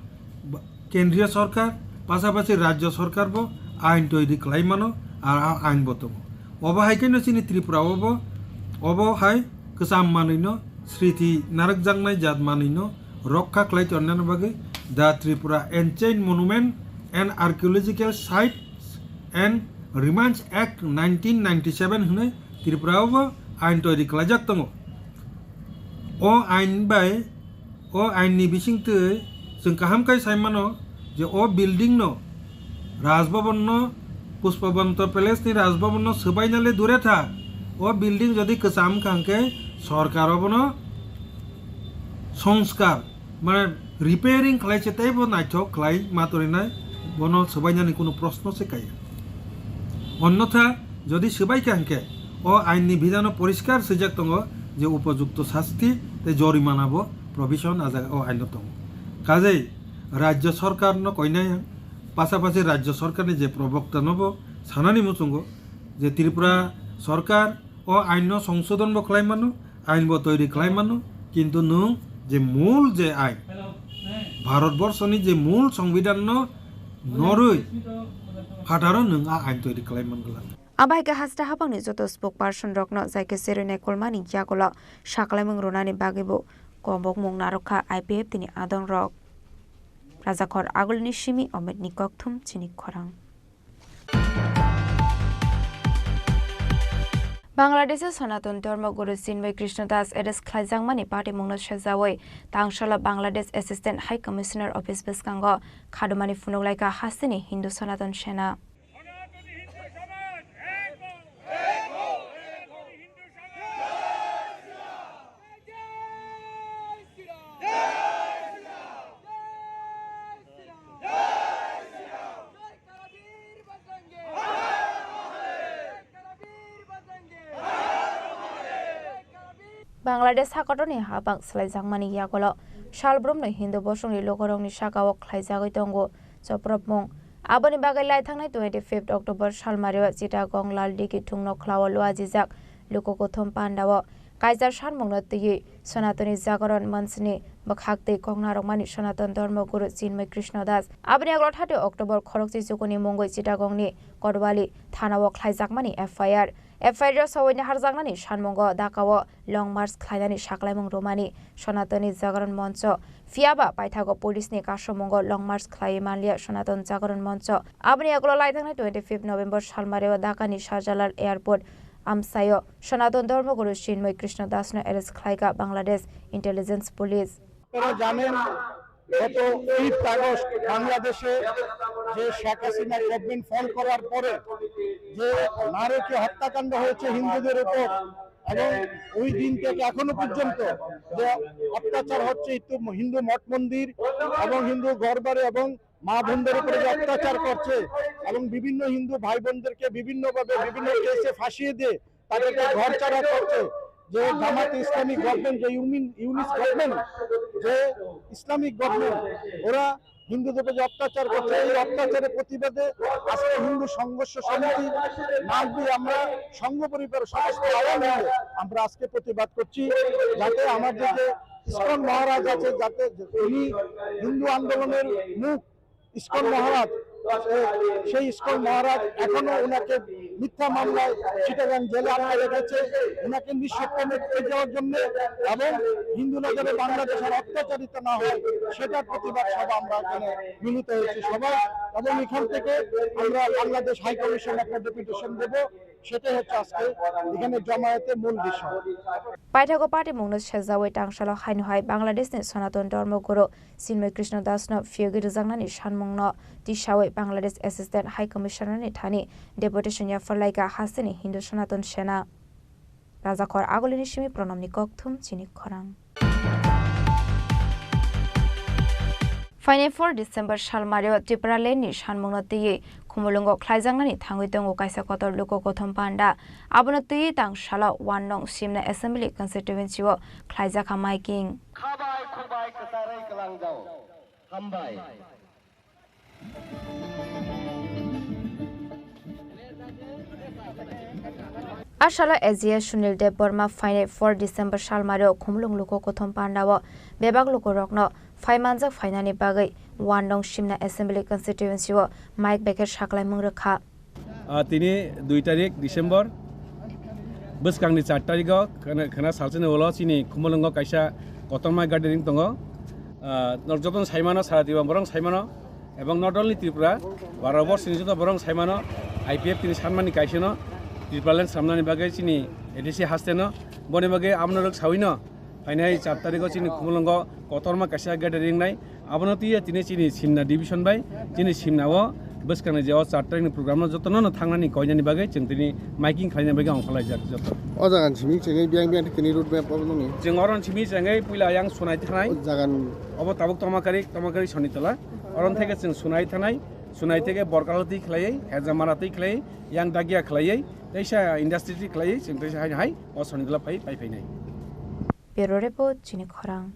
ba-, Kendriya Sarkar, pasapasi Rajya Sarkar bo ain toiri khlai mano, Ar a ain bo tongo. Obo hai khe no chini Tripura o bo, obo hai kwcham manwi no, sriti narwkjaknai jat manwi no rokha khlai tonnani bagwi The Tripura Ancient Monument and Archaeological Sites and Remains Act nineteen ninety-seven hwnwi Tripura o bo ain toiri khlaijak tongo. O ain bai, o ain ni bisingtwi chwng kaham khe sai mano je o building no Raj Bhavan no, Pushpavanta Palace ni Raj Bhavan no swbaina le dure tha, o building jodi kwcham wngkha hwnkhe sorkar obono songskar, mane repairing khlai se teibo naithok khlai ma torinai, bono swbainani kunu proshno se kaiya. Onnotha jodi swbaikha hwnkhe o ain ni bidhano poriskar swijak tongo je upojukto sasti tei jorimana bo provision a jaga o aino tongo. Kajei rajya sorkar no koinai ang, pasapasi rajya sorkar ni je probokta no bo sanani muchungo je Tripura sorkar o ain no songsodon bo khlai mano, ain bo toiri khlai mano, kintu nwng je mul je ain, Bharat Borsho ni je mul Songbidan no norwi phataro nwng a ain toiri khlai man glak. Abai khe hasta habangni joto spokesperson rokno jai khe cherwi naikolmani yagulo sakhlaimung rwnani bagwibo kobokmung narwkha I P F T ni adong rok. Rajakhor Agulini simi Ometni kokthum chini khorang. Bangladesh-o Sanatan Dharma Guru Chinmay Krishna Das arrest khlaijakmani patimungno sejaui tangsalo Bangladesh Assistant High Commissioner Office bwskango khadumani phunuk laikha hasteni Hindu Sanatan Sena. Bangladesh hakotorni habang swlaijakmani yagulo salbrumno Hindu bosongni lukurokni sakao khlaijagwi tongo chopropmung. Aboni bagwi laithangnai twenty fifth October salmario Chittagong Laldigi thungno khlao luajijak luku kuthum pandao kaijak sanmungno twiwi Sanatani Jagaran Manchni bwkhak twi kok narwkmani Sanatan Dharma Guru Chinmay Krishna Das. Aboni yagulo thirty October khorokchi chukuni mungwi Chittagongni Kotwali thanao khlaijakmani F I R. F I R o sawui naharjaknani sanmungo Dhakao long march khlainani saklaimung rwmani Sanatani Jagaran Moncho, phiyaba paithago police ni kasomungo long march khlaiwi manliya Sanatan Jagaran Moncho. Aboni yagulo laithangnai twenty fifth November salmario Dhakani Shahjalal Airport amsaio Sanatan Dharma Guru Chinmay Krishna Dasno arrest khlaikha Bangladesh Intelligence Police. আপনারা জানেন, গত fifth August বাংলাদেশে যে শেখ হাসিনা গভর্নমেন্ট ফল করার পরে যে নারকীয় হত্যাকাণ্ড হয়েছে হিন্দুদের উপর, এবং ওই দিন থেকে এখনো পর্যন্ত যে অত্যাচার হচ্ছে হিন্দু, হিন্দু মঠ মন্দির এবং হিন্দু ঘরবাড়ি এবং মা বোনদের উপরে যে অত্যাচার করছে এবং বিভিন্ন হিন্দু ভাই বোনদেরকে বিভিন্নভাবে বিভিন্ন কেসে ফাঁসিয়ে দিয়ে তাদেরকে ঘর ছাড়া করছে, যে জামাতে ইসলামী গভর্নমেন্ট, যে ইউমিন-, ইউনিস গভর্নমেন্ট, যে ইসলামিক গভর্নমেন্ট, ওরা হিন্দুদের উপরে যে অত্যাচার করছে, এই অত্যাচারের প্রতিবাদে আজকে হিন্দু সংঘর্ষ সমিতি নাম দিয়ে আমরা সংঘ পরিবার সমস্ত আওয়ামী লীগ আমরা আজকে প্রতিবাদ করছি, যাতে আমাদের যে ইস্কন মহারাজ আছে, যাতে উনি হিন্দু আন্দোলনের মুখ ইস্কন মহারাজ, এ, সেই ইস্কন মহারাজ এখনো ওনাকে মিথ্যা মামলায় চিটাগাং জেলে আটকে রেখেছে। ওনাকে নিঃশর্ত মুক্তি দেওয়ার জন্য এবং হিন্দু নগরে বাংলাদেশের অত্যাচারিত না হয়, সেটার প্রতিবাদ সভা আমরা এখানে মিলিত হয়েছি সবাই। এবং এখান থেকে আমরা বাংলাদেশ হাই কমিশন একটা ডেপুটেশন দেব, সেটাই হচ্ছে আজকে এখানে জমায়েতের মূল বিষয়। Paithago patimungno sejaui tangsalo haino hai Bangladeshni Sanatan Dharma Guru Chinmay Krishna Dasno phiyogwi rwjaknani sanmungno tisaui Bangladesh Assistant High Commissionerni thani deputation yapharlaikha hasteni Hindu Sanatan Sena. Rajakhor Agulini simi Pranamni kokthum chini khorang. Phainai four December salmario Tipralandni sanmungno twiwi Khumulwngo khlaijaknani thangwi tongo kaisa kotor luku kothom panda. Abono twiwi tangsalo one nong Simna Assembly Constituency-o khlaijakha miking. Khabai khubai kwcharwi kwlangjao. Hambai. A salo A G S Sunil Debbarma phainai four December salmario Khumulwng luku kothom pandao bebak lukurokno phaimanjak phainani bagwi one nong Simna Assembly Constituency-o mic bai khe saklaimung rwkha. Ah, tini dui tarik December, bwskangni char tarigo khwna, khwna salsani ulo chini Khumulwngo kaisa kotorma gathering tongo. Ah, norok jotono saimano, sara Tripura borok saimano, ebong not only Tripura, baro borsoni joto borok saimano, I P F tini sanmani kaisano, Tripura land samnani bagwi chini A D C hasteno, boni bagwi amno rok sawino, phainai char tarigo chini Khumulwngo kotorma kaisa gathering nai. Abono twiya tini chini Simna division bai, chini Simna o bwskangni je o char tarikni program no jotono no thangnani koinani bagwi chwng tini miking khlaina bagwi ongkhorlaijak joto. O jaga ni simi chengwi biyang biyang tini road map obo nungni. Chwng oro ni simi chengwi puila yang Sonai thanai. O jaga ni. Obo tabuk Tomakari, Tomakari Sonitala. Oro theke chwng Sonai thanai, Sonai theke Borkala twi khlaiwi, Hejamara twi khlaiwi, yang Dagia khlaiwi, teisa industry twi khlaiwi, chwng teisa hai hai o Sonitala phai, phai phainai. Bureau Report, chini khorang.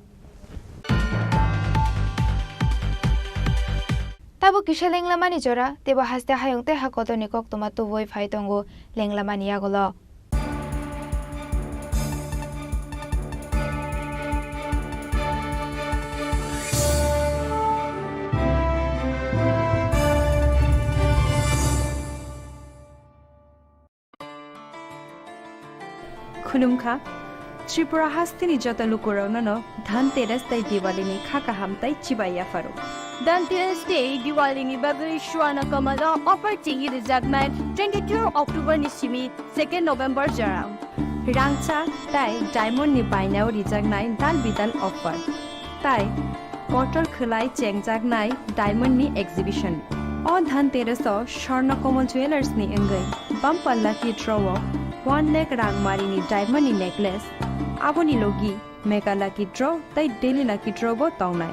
Tabuk kisa lenglamani jora, teibo haste hayung tei ha kotorni koktwma tubui phai tongo lenglamani yagulo. Khulumkha, Tripura hasteni joto lukurokno no Dhanteras tei Diwali ni kha kaham tei chibai yapharo. Dhanteras tei Diwali ni bagwi Swarna Kamal o offer chengwi rijaknai twenty-two October ni simi second November jora. Rangchak tei diamond ni bainao rijaknai dal bidal offer. Tai kotor khwlai chengjaknai diamond ni exhibition. O Dhanteras o Swarna Kamal Jewellers ni wngwi bumper lucky draw o one lakh rangmari ni diamond ni necklace, aboni logi mega lucky draw tei daily lucky draw bo tongnai.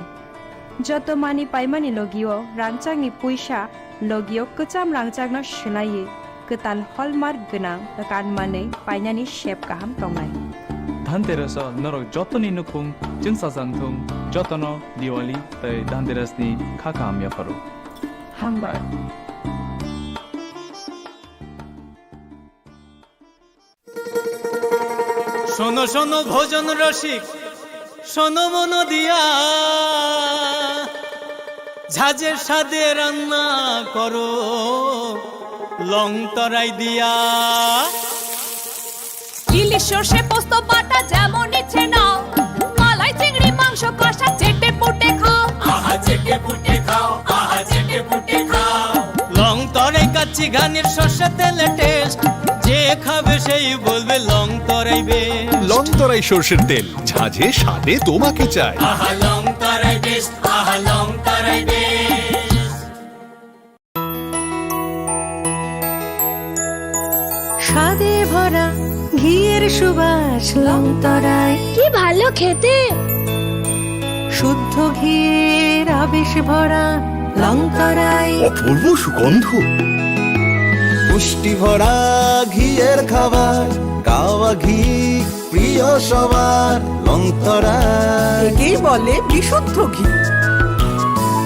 Joto mani paimani logio rangchakni puisa logio kwcham rangchakno swlaiwi kwtal hallmark gwnang kanmanwi painani sep kaham tongnai. Dhanteras o norok jotoni nukhung chwngsajak thung, jotono Diwali tei Dhanteras ni kha kaham yapharo. Hambai. শোনো শোনো ভোজন রসিক, শোনো মন দিয়া, ঝাঁঝে স্বাদে রান্না করো লং তরাই দিয়া। ইলিশ সর্ষে পোস্ত বাটা যেমন ইচ্ছে নাও, মালাই চিংড়ি মাংস কষা চেটে পুটে খাও। আহা চেটে পুটে খাও, আহা চেটে পুটে খাও। লং তরাই কাচ্চি ঘানির সর্ষে তেলে টেস্ট, যে খাবে সেই বলবে লং তরাই বেস্ট। লং তরাই সর্ষের তেল, ঝাঁঝে স্বাদে তোমাকে চাই। আহা লং তরাই বেস্ট, আহা লং তরাই বেস্ট। স্বাদে ভরা ঘিয়ের সুবাস লং তরাই। কি ভালো খেতে! শুদ্ধ ঘিয়ের আবেশ ভরা লং তরাই। অপূর্ব সুগন্ধ। পুষ্টি ভরা ঘিয়ের খাবার, গাওয়া ঘি প্রিয় সবার, লং তরাই। একেই বলে বিশুদ্ধ ঘি।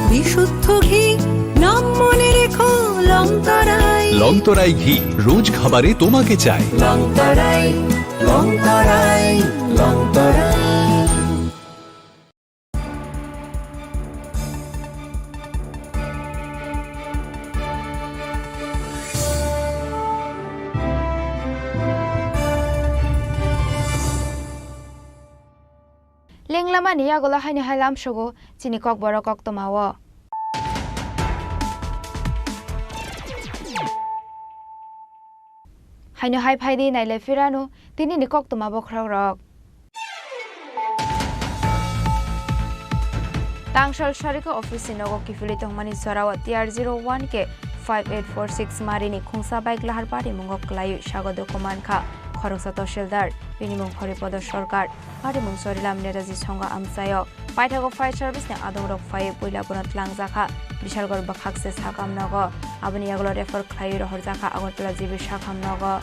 বিশুদ্ধ ঘি, নাম মনে রেখো, লং তরাই। লং তরাই ঘি, রোজ খাবারে তোমাকে চাই। লং তরাই, লং তরাই, লং তরাই। Lenglamani yagulo haino hai lamsogo chini kokborok koktwmao. Haino hai phaidi nailai phirano tinini koktwma bokhorokrok. Tangsal Sarika office ni nogo kiphilwi tongmani jorao T R zero one K five eight four six marini khungsa bike lahar patimungo kwlaiwi sago duku mankha khoroksa tahsildar, bini mung Haripada Sarkar. Patimung Chorilam Netaji Songo amchaio. Paithago fire service ni adongrok phaiwi puila bono tlangjakha Bishalgarh bwkhakse sakam nogo. Aboni yagulo refer khlaiwi rohorjakha Agartala G B sakam nogo.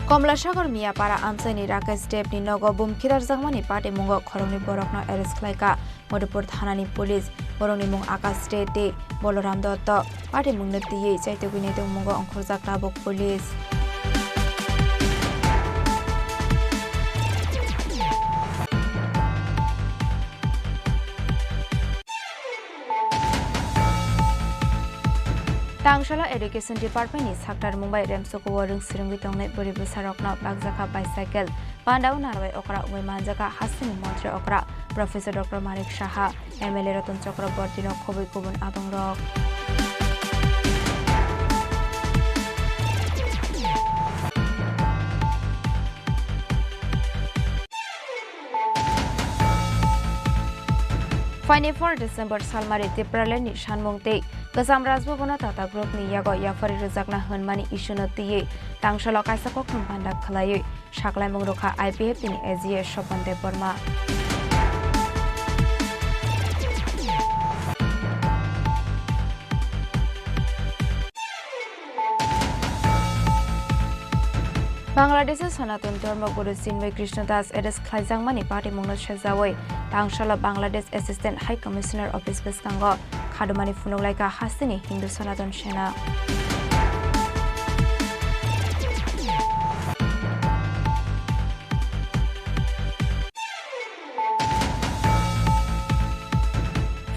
Komlasagor Miyapara amchaini Rakesh Deb ni nogo bum khidarjakmani patimungo khoroknwi borokno arrest khlaikha. Madhupur thanani police, borokni mung Akash Reddy, Boloram Dotto, patimungno twiwi chaitugwini tongmungo ongkhorjak tabuk police. Tangsalo Education Department ni saktar mung bai remsoko o rwng swrwngwi tongnai bwrwi bwsarokno bakjakha bicycle, pandao narwai okra wngwi manjakha hasteni montri okra Professor Doctor Manik Saha, M L A Ratan Chakraborty no khobwi kubun adongrok. Phaini four December salmari Tipraland ni sanmung tei Kwcham Raj Bhavan o Tata Group ni yago yaphari rwjakna hwnmani issue no twiwi tangsalo kaisa koktwma panda khwlaiwi saklaimung rwkha I P F T ni A G A Swapan Debbarma. Bangladesh-o Sanatan Dharma Guru Chinmay Krishna Das arrest khlaijakmani patimungno sejaui tangsalo Bangladesh Assistant High Commissioner Office bwskango khadumani phunuk laikha hasteni Hindu Sanatan Sena.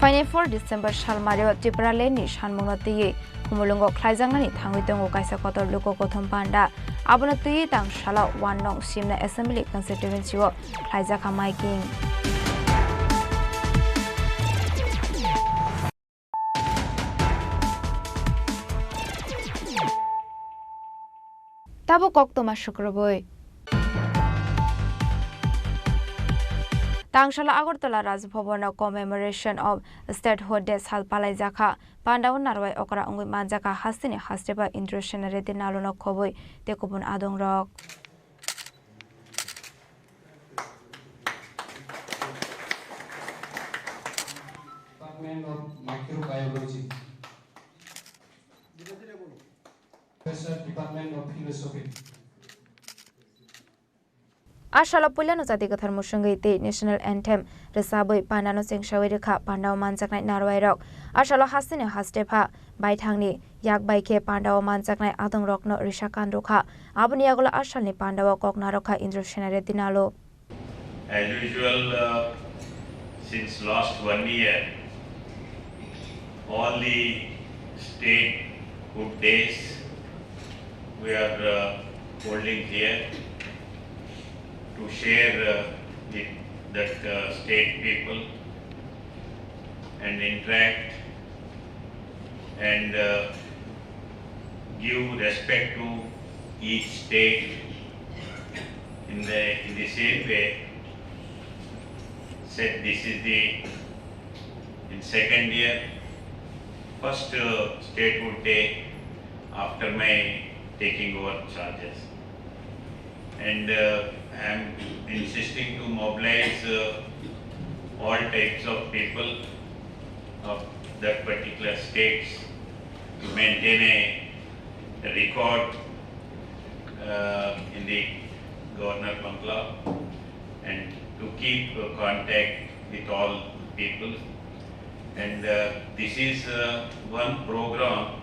Phaini four December salmario Tipraland ni sanmungno twiwi Khumulwngo khlaijaknani thangwi tongo kaisa kotor luku kothom panda. Abono twiwi tangsalo one nong Simna Assembly Constituency o khlaijakha miking. Tabuk koktwma sukrubwi. Tangsalo Agartala Raj Bhavan o Commemoration of Statehood Day sal palaijakha. Pandao narwai okra wngwi manjakha hasteni hasteba Indra Sena Reddy Nalo no khobwi tei kubun adongrok. Department of Microbiology. Professor, Department of Philosophy. A salo puilano Jati Kwthar Musungwi tei National Anthem rwchabwi pandano chengsawi rwkha pandao manjaknai narwairok. A salo hasteni hastepha baithangni yak bai khe pandao manjaknai adongrokno risa kan rwkha. Aboni yagulo a salni pandao kok narwkha Indra Sena Reddy Nalo. As usual, uh, since last one year, all the statehood days we are, uh, holding here to share, uh, with that, uh, state people and interact and, uh, give respect to each state in the, in the same way. Said this is the, in second year, first, uh, statehood day after my taking over charges. And, uh, I am insisting to mobilize, uh, all types of people of that particular states to maintain a record, uh, in the Governor Bungalow and to keep, uh, contact with all people. And, uh, this is, uh, one program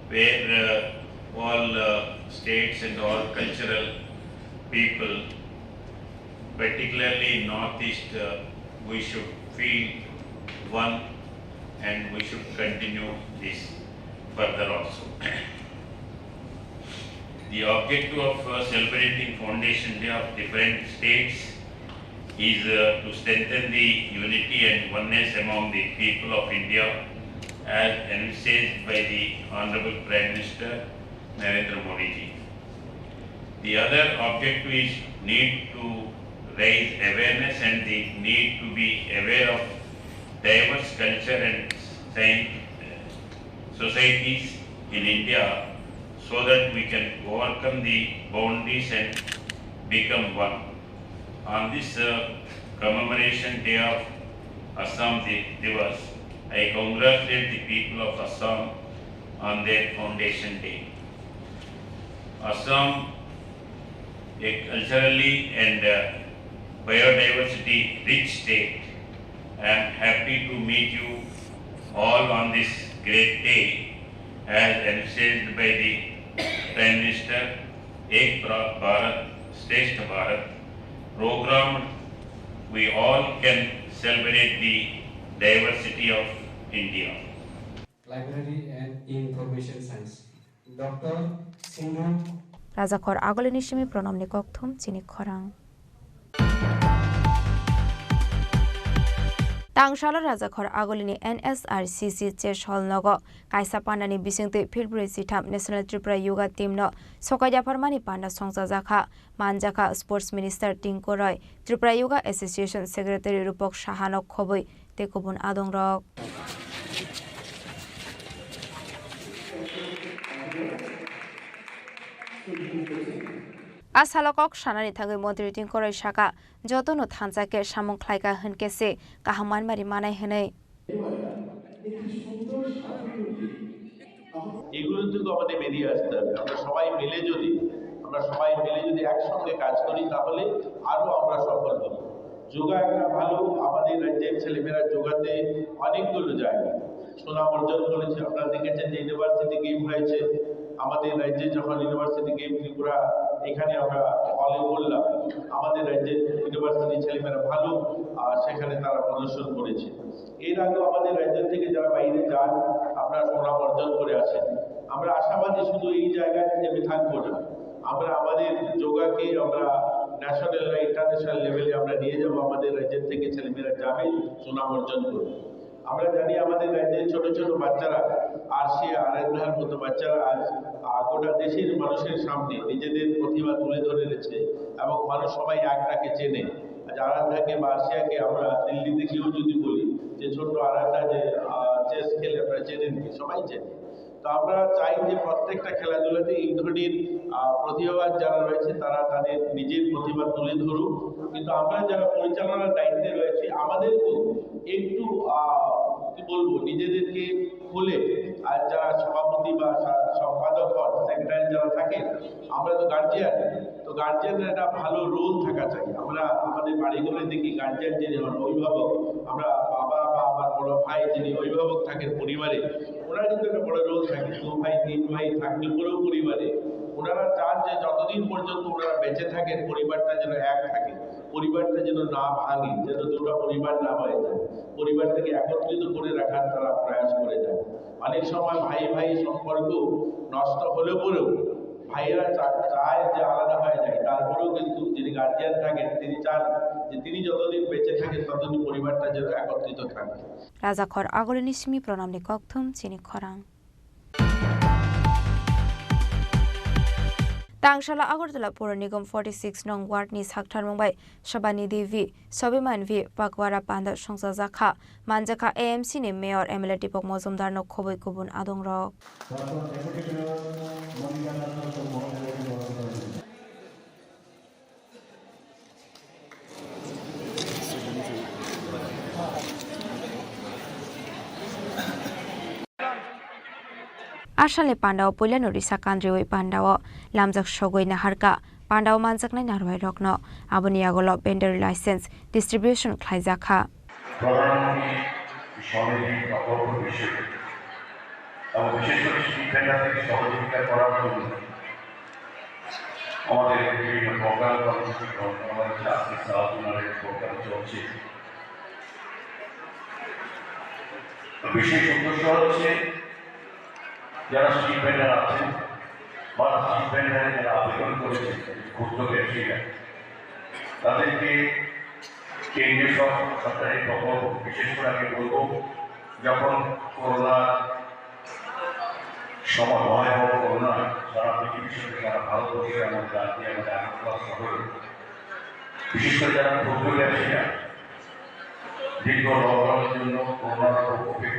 where, uh, all, uh, states and all cultural people, particularly in Northeast, uh, we should feel one and we should continue this further also. The objective of, uh, celebrating Foundation Day of different states is, uh, to strengthen the unity and oneness among the people of India, as envisaged by the Honorable Prime Minister Narendra Modi ji. The other objective is need to raise awareness and the need to be aware of diverse culture and science, uh, societies in India so that we can overcome the boundaries and become one. On this, uh, commemoration day of Assam Di-, Divas, I congratulate the people of Assam on their foundation day. Assam, a culturally and, uh, biodiversity rich state. I am happy to meet you all on this great day, as envisaged by the Prime Minister, Ek Bra-, Bharat, Shreshtha Bharat program. We all can celebrate the diversity of India. Library and Information Science, Doctor Sindhu. Rajakhor Agulini simi Pranamni kokthum chini khorang. Tangsalo Rajakhor Agulini N S R C C Cheshol nogo kaisa pandani bisingtwi February chitham National Tripura Yoga Team no sokai yapharmani panda songchajakha, manjakha Sports Minister Tinku Roy, Tripura Yoga Association Secretary Rupok Sahano khobwi tei kubun adongrok. A salo kok sanani thangwi Montri Tinku Roy saka, jotono thansa khe samung khlaika hwnkhe se kaham manmari manai hwnwi. এগুলো থেকে আমাদের বেরিয়ে আসতে হবে। আমরা সবাই মিলে যদি, আমরা সবাই মিলে যদি একসঙ্গে কাজ করি, তাহলে আরো আমরা সফল হব। যোগা একটা ভালো, আমাদের রাজ্যের ছেলেমেয়েরা যোগাতে অনেকগুলো জায়গা সুনাম অর্জন করেছে। আপনারা দেখেছেন যে ইউনিভার্সিটি গেম হয়েছে, আমাদের রাজ্যে যখন ইউনিভার্সিটি গেম ত্রিপুরা, এখানে আমরা অলে বললাম, আমাদের রাজ্যের ইউনিভার্সিটি ছেলেমেয়েরা ভালো, আহ, সেখানে তারা প্রদর্শন করেছে। এর আগেও আমাদের রাজ্য থেকে যারা বাইরে যান, আপনারা সুনাম অর্জন করে আসেন। আমরা আশাবাদী শুধু এই জায়গায় থেমে থাকবো না, আমরা আমাদের যোগাকে আমরা ন্যাশনাল বা ইন্টারন্যাশনাল লেভেলে আমরা নিয়ে যাব। আমাদের রাজ্যের থেকে ছেলেমেয়েরা যাবে, সুনাম অর্জন করবে। আমরা জানি আমাদের রাজ্যের ছোট ছোট বাচ্চারা, আরশিয়া, আরাধ্যার মতো বাচ্চারা আজ, আহ, গোটা দেশের মানুষের সামনে নিজেদের প্রতিভা তুলে ধরেছে এবং মানুষ সবাই এক ডাকে চেনে। আজ আরাধ্যাকে বা আরশিয়াকে আমরা দিল্লিতে কেউ যদি বলি যে ছোট্ট আরাধ্যা যে, আহ, চেস খেলে, আপনারা চেনেন কি? সবাই চেনে। তো আমরা চাই যে প্রত্যেকটা খেলাধুলাতে এই ধরনের, আহ, প্রতিভাবান যারা রয়েছে তারা তাদের নিজের প্রতিভা তুলে ধরুক। কিন্তু আমরা যারা পরিচালনার দায়িত্বে রয়েছি আমাদেরকেও একটু, আহ, কি বলবো, নিজেদেরকে খুলে, আর যারা সভাপতি বা সা-, সম্পাদক হন, সেক্রেটারি যারা থাকেন, আমরা তো গার্জিয়ান, তো গার্জিয়ানরা একটা ভালো রোল থাকা চাই। আমরা আমাদের বাড়িঘরে দেখি গার্জিয়ান যিনি হন অভিভাবক, আমরা বাবা বা আমার বড় ভাই যিনি অভিভাবক থাকেন পরিবারে, ওনার কিন্তু একটা বড় রোল থাকে। দু ভাই, তিন ভাই থাকলে পুরো পরিবারে ওনারা চান যে যতদিন পর্যন্ত ওনারা বেঁচে থাকেন পরিবারটা যেন এক থাকে, পরিবারটা যেন না ভাঙে, যেন দুটো পরিবার না হয়ে যায়, পরিবারটাকে একত্রিত করে রাখার তারা প্রয়াস করে যান। অনেক সময় ভাই ভাই সম্পর্ক নষ্ট হলে পরেও ভাইয়েরা চা-, চায় যে আলাদা হয়ে যায়, তারপরেও কিন্তু যিনি গার্জিয়ান থাকেন তিনি চান যে তিনি যতদিন বেঁচে থাকেন ততদিন পরিবারটা যেন একত্রিত থাকে। Rajakhor Agulini simi Pranamni kokthum chini khorang. Tangsala Agartala Pura Nigam forty six nong ward ni saktharmung bai Sobani Devi, Sobiman V Pakwara panda songchajakha, manjakha A M C ni mayor M L A Deepak Majumdar no khobwi kubun adongrok. Asalni pandao puilano risa kanriwi pandao lamjak sogwi naharka, pandao manjaknai narwai rokno aboni yagulo vendor license distribution khlaijakha. প্রধানমন্ত্রী স্বনিধি প্রকল্প বিষয়ে এবং বিশেষ করে স্ট্রিট ভেন্ডারদের সহযোগিতা করার জন্য আমাদের বিভিন্ন প্রোগ্রাম কর্মসূচি গ্রহণ করা হয়েছে। আজকে সালাতুল্লাহের প্রোগ্রাম চলছে। বিশেষ উদ্দেশ্য হচ্ছে যারা স্ট্রিট ভেন্ডার আছেন বা স্ট্রিট ভেন্ডারে যারা আবেদন করেছেন, ক্ষুদ্র ব্যবসায়ীরা, তাদেরকে কেন্দ্রীয় সর-, সরকারি প্রকল্প, বিশেষ করে আমি বলবো, যখন করোনা সময়, ভয়াবহ করোনা সারা পৃথিবীর সঙ্গে সারা ভারতবর্ষে আমাদের রাজ্যে, আমাদের আগরতলা শহরে, বিশেষ করে যারা ক্ষুদ্র ব্যবসায়ীরা দীর্ঘ লকডাউনের জন্য করোনার প্রকোপে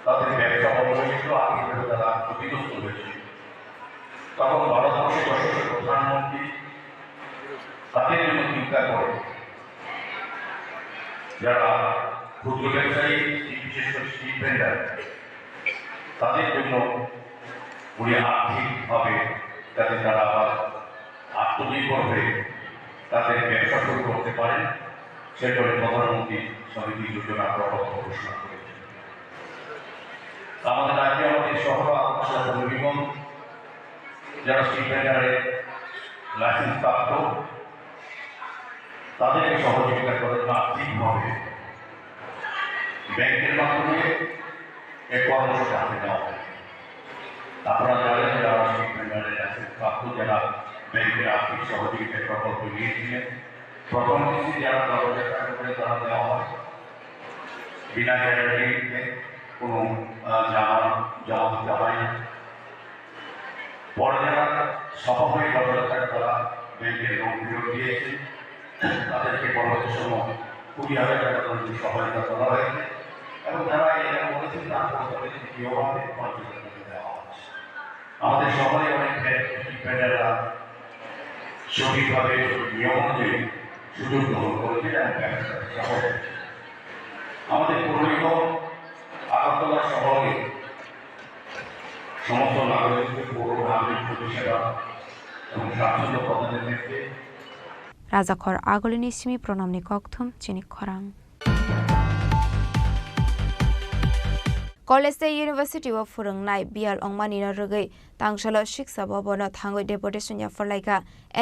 তাদের ব্যবসা বন্ধ হয়েছিল, আর্থিকভাবে তারা ক্ষতিগ্রস্ত হয়েছিল। তখন ভারতবর্ষের যশস্বী প্রধানমন্ত্রী তাদের জন্য চিন্তা করে, যারা ক্ষুদ্র ব্যবসায়ী, বিশেষ করে স্ট্রিট ভেন্ডার, তাদের জন্য উনি আর্থিকভাবে যাতে তারা আবার আত্মনির্ভর হয়ে তাদের ব্যবসা শুরু করতে পারেন, সেজন্য প্রধানমন্ত্রী স্বনিধি যোজনা প্রকল্প ঘোষণা করেছেন। আমাদের রাজ্যে, আমাদের শহর, আমাদের পৌর নিগম যারা স্ট্রিট ভেন্ডারের লাইসেন্স প্রাপ্ত, তাদেরকে সহযোগিতা করেন আর্থিকভাবে, ব্যাংকের মাধ্যমে এই কর্মসূচি হাতে নেওয়া হয়। আপনারা জানেন, যারা শিল্প উন্নয়নের এসএস প্রাপ্ত, যারা ব্যাংকের আর্থিক সহযোগিতায় প্রকল্প নিয়েছিলেন, প্রথম কিস্তি যারা দশ হাজার টাকা করে তারা দেওয়া হয়, বিনা গ্যারান্টিতে কোনো, আহ, জমা, জমা দিতে হয় না। পরে যারা সফল হয়ে দশ হাজার টাকা তারা ব্যাংকের লোন ফেরত দিয়েছেন, তাদেরকে পরবর্তী সময় কুড়ি হাজার টাকা পর্যন্ত সহায়তা করা হয়েছে এবং যারা এই লোন করেছেন তার পরবর্তী দ্বিতীয়ভাবে পঞ্চাশ হাজার টাকা দেওয়া হচ্ছে। আমাদের শহরে অনেক ব্যাংক, ব্যাংকেরা সঠিকভাবে নিয়ম অনুযায়ী সুযোগ গ্রহণ করেছে এবং ব্যবসা সফল হয়েছে। আমাদের পৌর নিগম আগরতলা শহরে সমস্ত নাগরিকদের পৌর নাগরিক পরিষেবা এবং স্বাচ্ছন্দ্য প্রদানের ক্ষেত্রে Rajakhor agulini simi pronamni kokthum chini khorang. College tei university o phwrwngnai biyal wngmani no rwgwi tangsalo siksa bhabono thangwi deputation yapharlaikha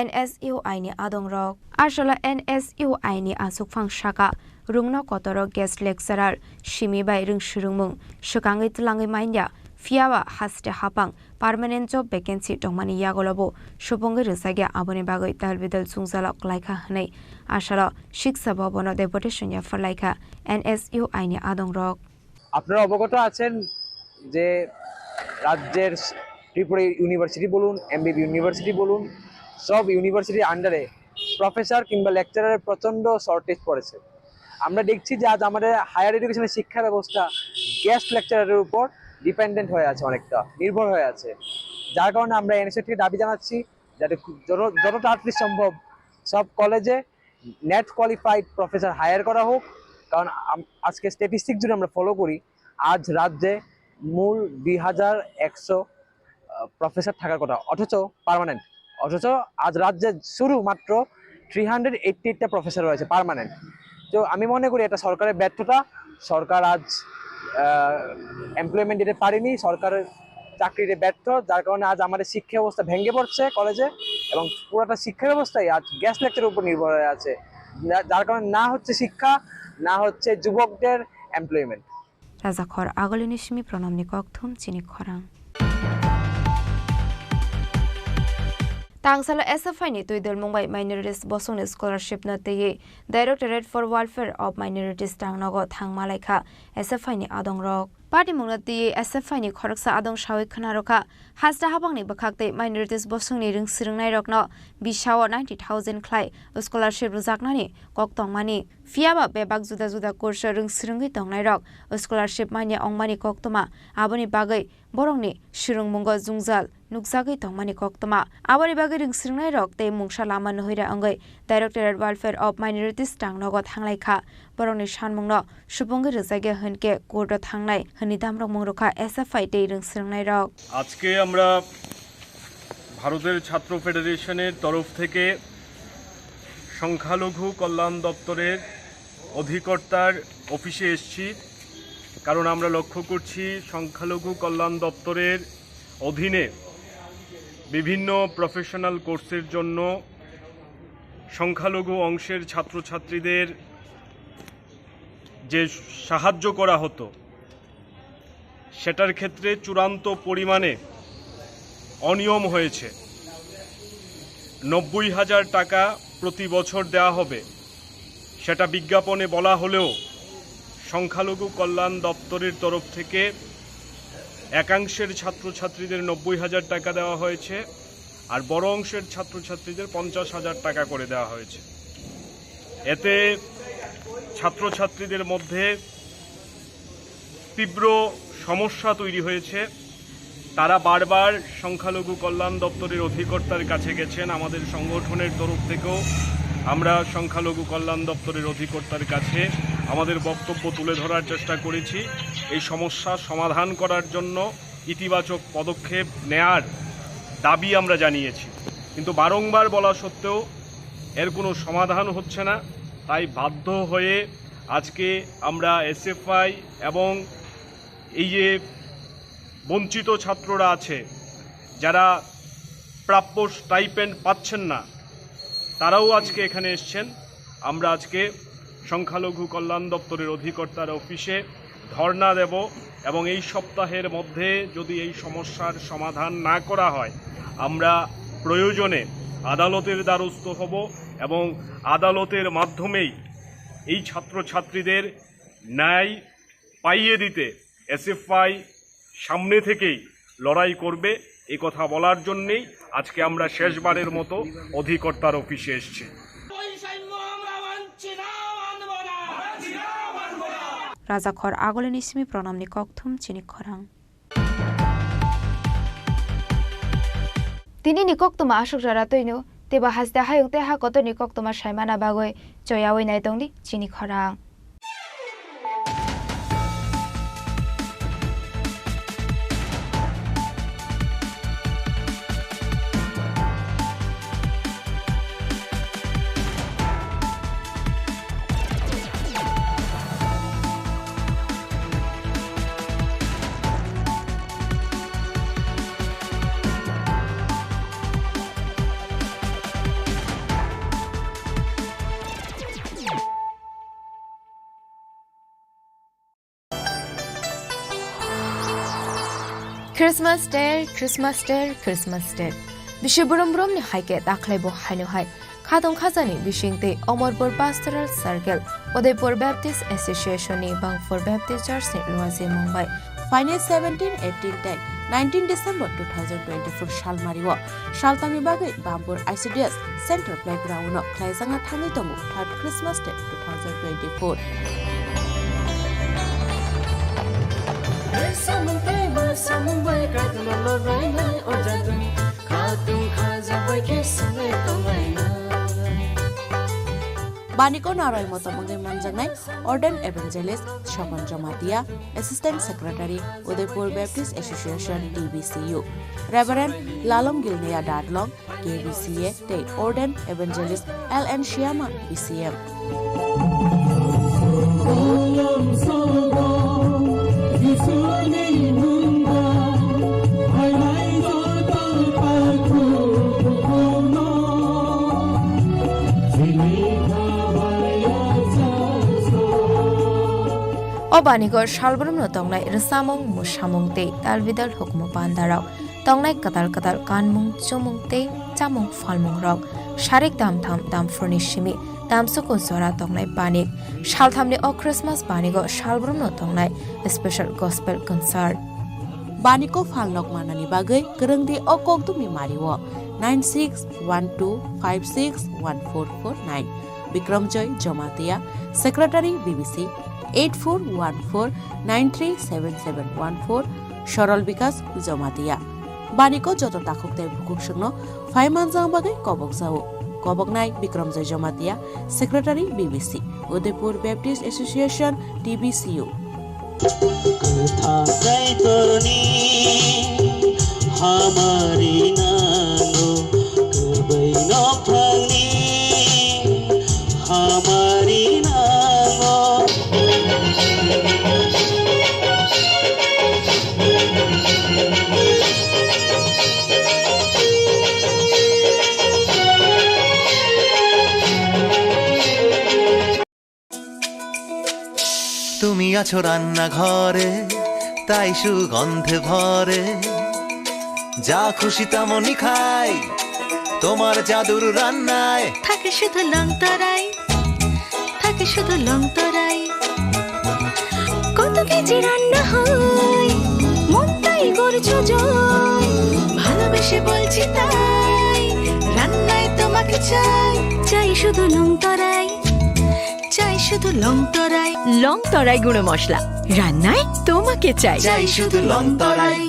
N S U I ni adongrok. Aswla N S U I ni aswkphang saka rwngno kotoro guest lecturer simi bai rwngswrwngmung swkangwi twlangwi manya, phiyaba haste hapang permanent job vacancy tongmani yagulobo supungwi rwjakya, aboni bagwi dalbidal jwngjalo klaikha hwnwi aswlo siksa bhabono deputation yapharlaikha N S U I ni adongrok. আপনারা অবগত আছেন যে রাজ্যের ত্রিপুরা ইউনিভার্সিটি বলুন, এমবিবি ইউনিভার্সিটি বলুন, সব ইউনিভার্সিটির আন্ডারে প্রফেসর কিংবা লেকচারারের প্রচণ্ড শর্টেজ পড়েছে। আমরা দেখছি যে আজ আমাদের হায়ার এডুকেশনের শিক্ষা ব্যবস্থা গেস্ট লেকচারারের উপর ডিপেন্ডেন্ট হয়ে আছে, অনেকটা নির্ভর হয়ে আছে, যার কারণে আমরা এনএসইউ থেকে দাবি জানাচ্ছি যাতে যত যত তাড়াতাড়ি সম্ভব সব কলেজে নেট কোয়ালিফাইড প্রফেসর হায়ার করা হোক। কারণ আম- আজকে স্ট্যাটিস্টিক যদি আমরা ফলো করি, আজ রাজ্যে মূল দুই হাজার একশো প্রফেসর থাকার কথা, অথচ পার্মানেন্ট, অথচ আজ রাজ্যে শুধুমাত্র থ্রি হান্ড্রেড এইটটি এইটটা প্রফেসর রয়েছে পার্মানেন্ট। তো আমি মনে করি এটা সরকারের ব্যর্থতা। সরকার আজ এমপ্লয়মেন্ট দিতে পারেনি, সরকারের চাকরিতে ব্যর্থ, যার কারণে আজ আমাদের শিক্ষা ব্যবস্থা ভেঙে পড়ছে কলেজে, এবং পুরাটা শিক্ষা ব্যবস্থাই আজ গেস্ট লেকচারের উপর নির্ভর হয়ে আছে, যা- যার কারণে না হচ্ছে শিক্ষা, না হচ্ছে যুবকদের employment. Rajakhor agulini simi pronamni kokthum chini khorang. Tangsalo S F I ni twi dwlmung bai minorities bosongni scholarship no twiwi Directorate for Welfare of Minorities tangnogo thangma laikha S F I ni adongrok. Patimungno twiwi S F I ni khoroksa adong sawi khwnarokha, haste habangni bwkhak tei minorities bosongni rwngswrwngnairokno bisao ninety thousand khlai scholarship rwjaknani kok tongmani. Phiyaba bebak juda juda course o rwngswrwngwi tongnairok scholarship manya wngmani koktwma, aboni bagwi borokni swrwngmungo jwngjal nukjagwi tongmani koktwma. Aboni bagwi rwngswrwngnairok tei mungsa lama nuhwira wngwi Directorate Welfare of Minorities tangnogo thanglaikha. Borokni sanmungno supungwi rwjakya hwnkhe court o thangnai hwnwi damrokmung rwkha S F I tei rwngswrwngnairok. আজকে আমরা ভারতের ছাত্র ফেডারেশনের তরফ থেকে সংখ্যালঘু কল্যাণ দপ্তরের অধিকর্তার অফিসে এসেছি, কারণ আমরা লক্ষ্য করছি সংখ্যালঘু কল্যাণ দপ্তরের অধীনে বিভিন্ন প্রফেশনাল কোর্সের জন্য সংখ্যালঘু অংশের ছাত্রছাত্রীদের যে সাহায্য করা হতো, সেটার ক্ষেত্রে চূড়ান্ত পরিমাণে অনিয়ম হয়েছে। নব্বই হাজার টাকা প্রতি বছর দেওয়া হবে, সেটা বিজ্ঞাপনে বলা হলেও সংখ্যালঘু কল্যাণ দপ্তরের তরফ থেকে একাংশের ছাত্রছাত্রীদের নব্বই হাজার টাকা দেওয়া হয়েছে, আর বড় অংশের ছাত্রছাত্রীদের পঞ্চাশ হাজার টাকা করে দেওয়া হয়েছে। এতে ছাত্রছাত্রীদের মধ্যে তীব্র সমস্যা তৈরি হয়েছে। তারা বারবার সংখ্যালঘু কল্যাণ দপ্তরের অধিকর্তার কাছে গেছেন। আমাদের সংগঠনের তরফ থেকেও আমরা সংখ্যালঘু কল্যাণ দপ্তরের অধিকর্তার কাছে আমাদের বক্তব্য তুলে ধরার চেষ্টা করেছি। এই সমস্যা সমাধান করার জন্য ইতিবাচক পদক্ষেপ নেয়ার দাবি আমরা জানিয়েছি, কিন্তু বারংবার বলা সত্ত্বেও এর কোনো সমাধান হচ্ছে না। তাই বাধ্য হয়ে আজকে আমরা এসএফআই এবং এই যে বঞ্চিত ছাত্ররা আছে, যারা প্রাপ্য স্টাইপেন্ড পাচ্ছেন না, তারাও আজকে এখানে এসছেন। আমরা আজকে সংখ্যালঘু কল্যাণ দপ্তরের অধিকর্তার অফিসে ধর্ণা দেব এবং এই সপ্তাহের মধ্যে যদি এই সমস্যার সমাধান না করা হয়, আমরা প্রয়োজনে আদালতের দ্বারস্থ হব এবং আদালতের মাধ্যমেই এই ছাত্রছাত্রীদের ন্যায় পাইয়ে দিতে এসএফআই সামনে থেকেই লড়াই করবে। এই কথা বলার জন্যেই আজকে আমরা শেষবারের মতো অধিকর্তার অফিসে এসেছি। Rajakhor Agolini simi pronamni kokthum chini khorang. Tini ni koktwma aswk jora twino, teibo haste hayung tei ha kotor ni koktwma saimana bagwi choyawi nai tongdi chini khorang. Christmas Day, Christmas Day, Christmas Day. Bisi brum brum ni hai khe dakhwlai bo haino hai. Khatong khajani bising tei Omorpur Pastoral Circle, Udaipur Baptist Association ni Bangphur Baptist Church ni luaje mung bai. Phainai seventeen, eighteen tei nineteen December two thousand twenty-four salmari o saltangni bagwi Bangphur I C D S Central Playground o khlaijak thangwi tongo third Christmas Day two thousand twenty-four. Samung tei bo samung bai Kaitorno lobrainai o jagani khatung khajabai khe swnglai tonglainai. Baniko naroi motom wngwi manjaknai Ordained Evangelist Sokon Jamatia, Assistant Secretary, Udaipur Baptist Association, D B C U, Reverend Lalom Gilneya Dadlong, K B C A, tei Ordained Evangelist L N Shyama, B C M. O baniko salbrumno tongnai rwchapmung, mwsamung tei talbidal hukumu pandarok. Tongnai kwtal kwtal kanmung, chumung tei chamung phalmungrok, sarik damtham damphurni simi damsuku jora tongnai banik. Salthamni o Christmas banigo salbrumno tongnai special gospel concert. Baniko phalnok manani bagwi kwrwngdi o kokdumni mario nine six one two five six one four four nine. Bikramjoy Jamatia, Secretary B B C, eight four one four nine three seven seven one four, Sorol Bikas Jamatia. Baniko joto takhuk tei bukhuk swkno phai manjak bagwi kobok jao. Koboknai Bikramjoy Jamatia, Secretary B B C, Udaipur Baptist Association, D B C U. Kwthang Kaitorni hamari nango, kwbai nophangni hamari nango. তুমি আছো রান্নাঘরে, তাই সুগন্ধে ভরে। যা খুশি তেমনই খাই, তোমার জাদুর রান্নায়। থাকে শুধু লং তরাই, থাকে শুধু লং তরাই। কত কেজি রান্না হয়, মনটাই করছো জয়। ভালোবেসে বলছি তাই, রান্নায় তোমাকে চাই, চাই শুধু লং তরাই। চাই শুধু লং তরাই। লং তরাই গুঁড়ো মশলা, রান্নায় তোমাকে চাই। চাই শুধু লং তরাই।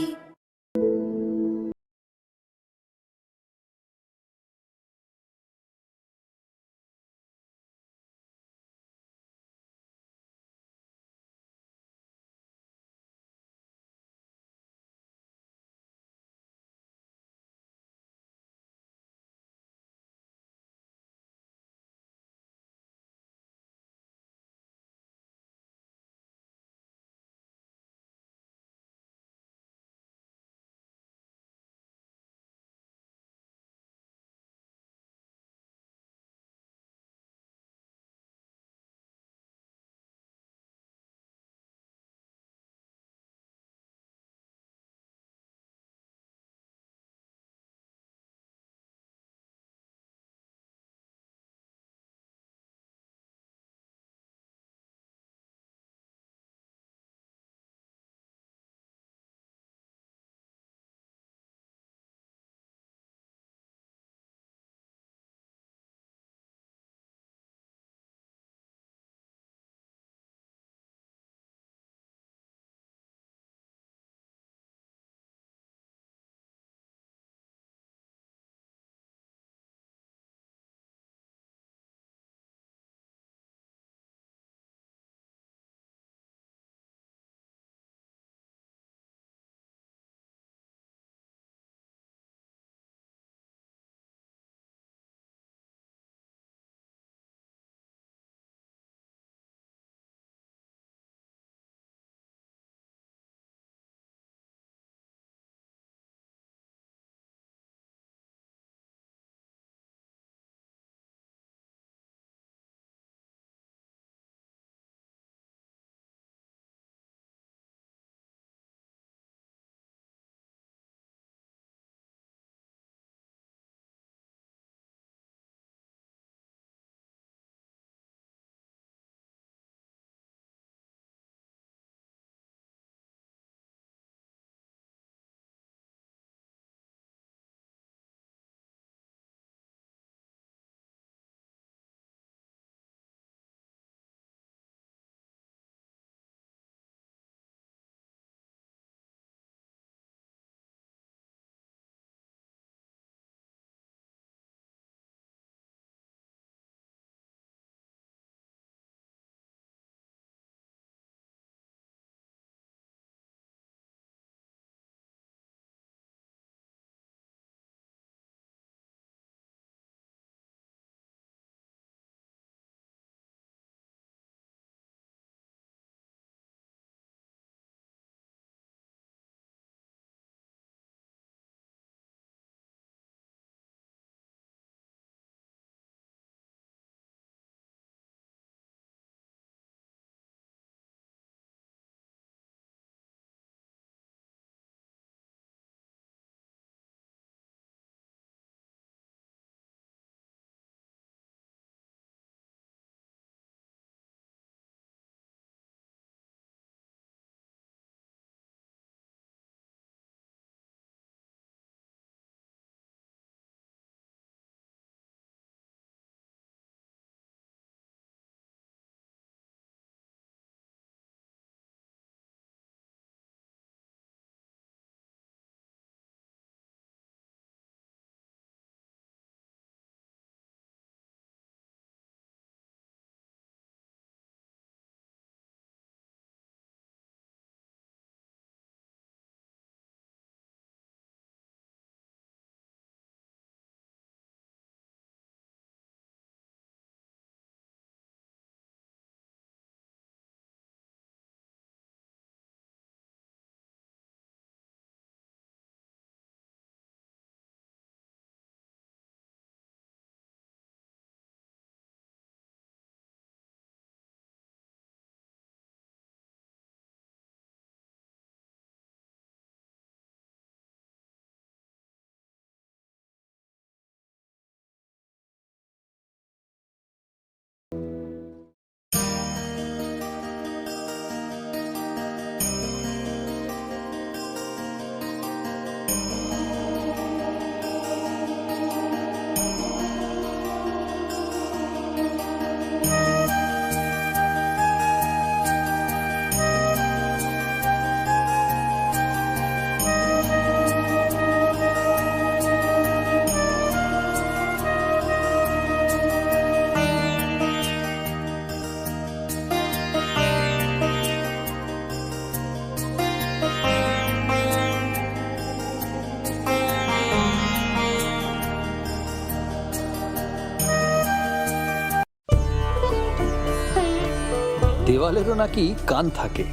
দেওয়ালেরও নাকি কান থাকে।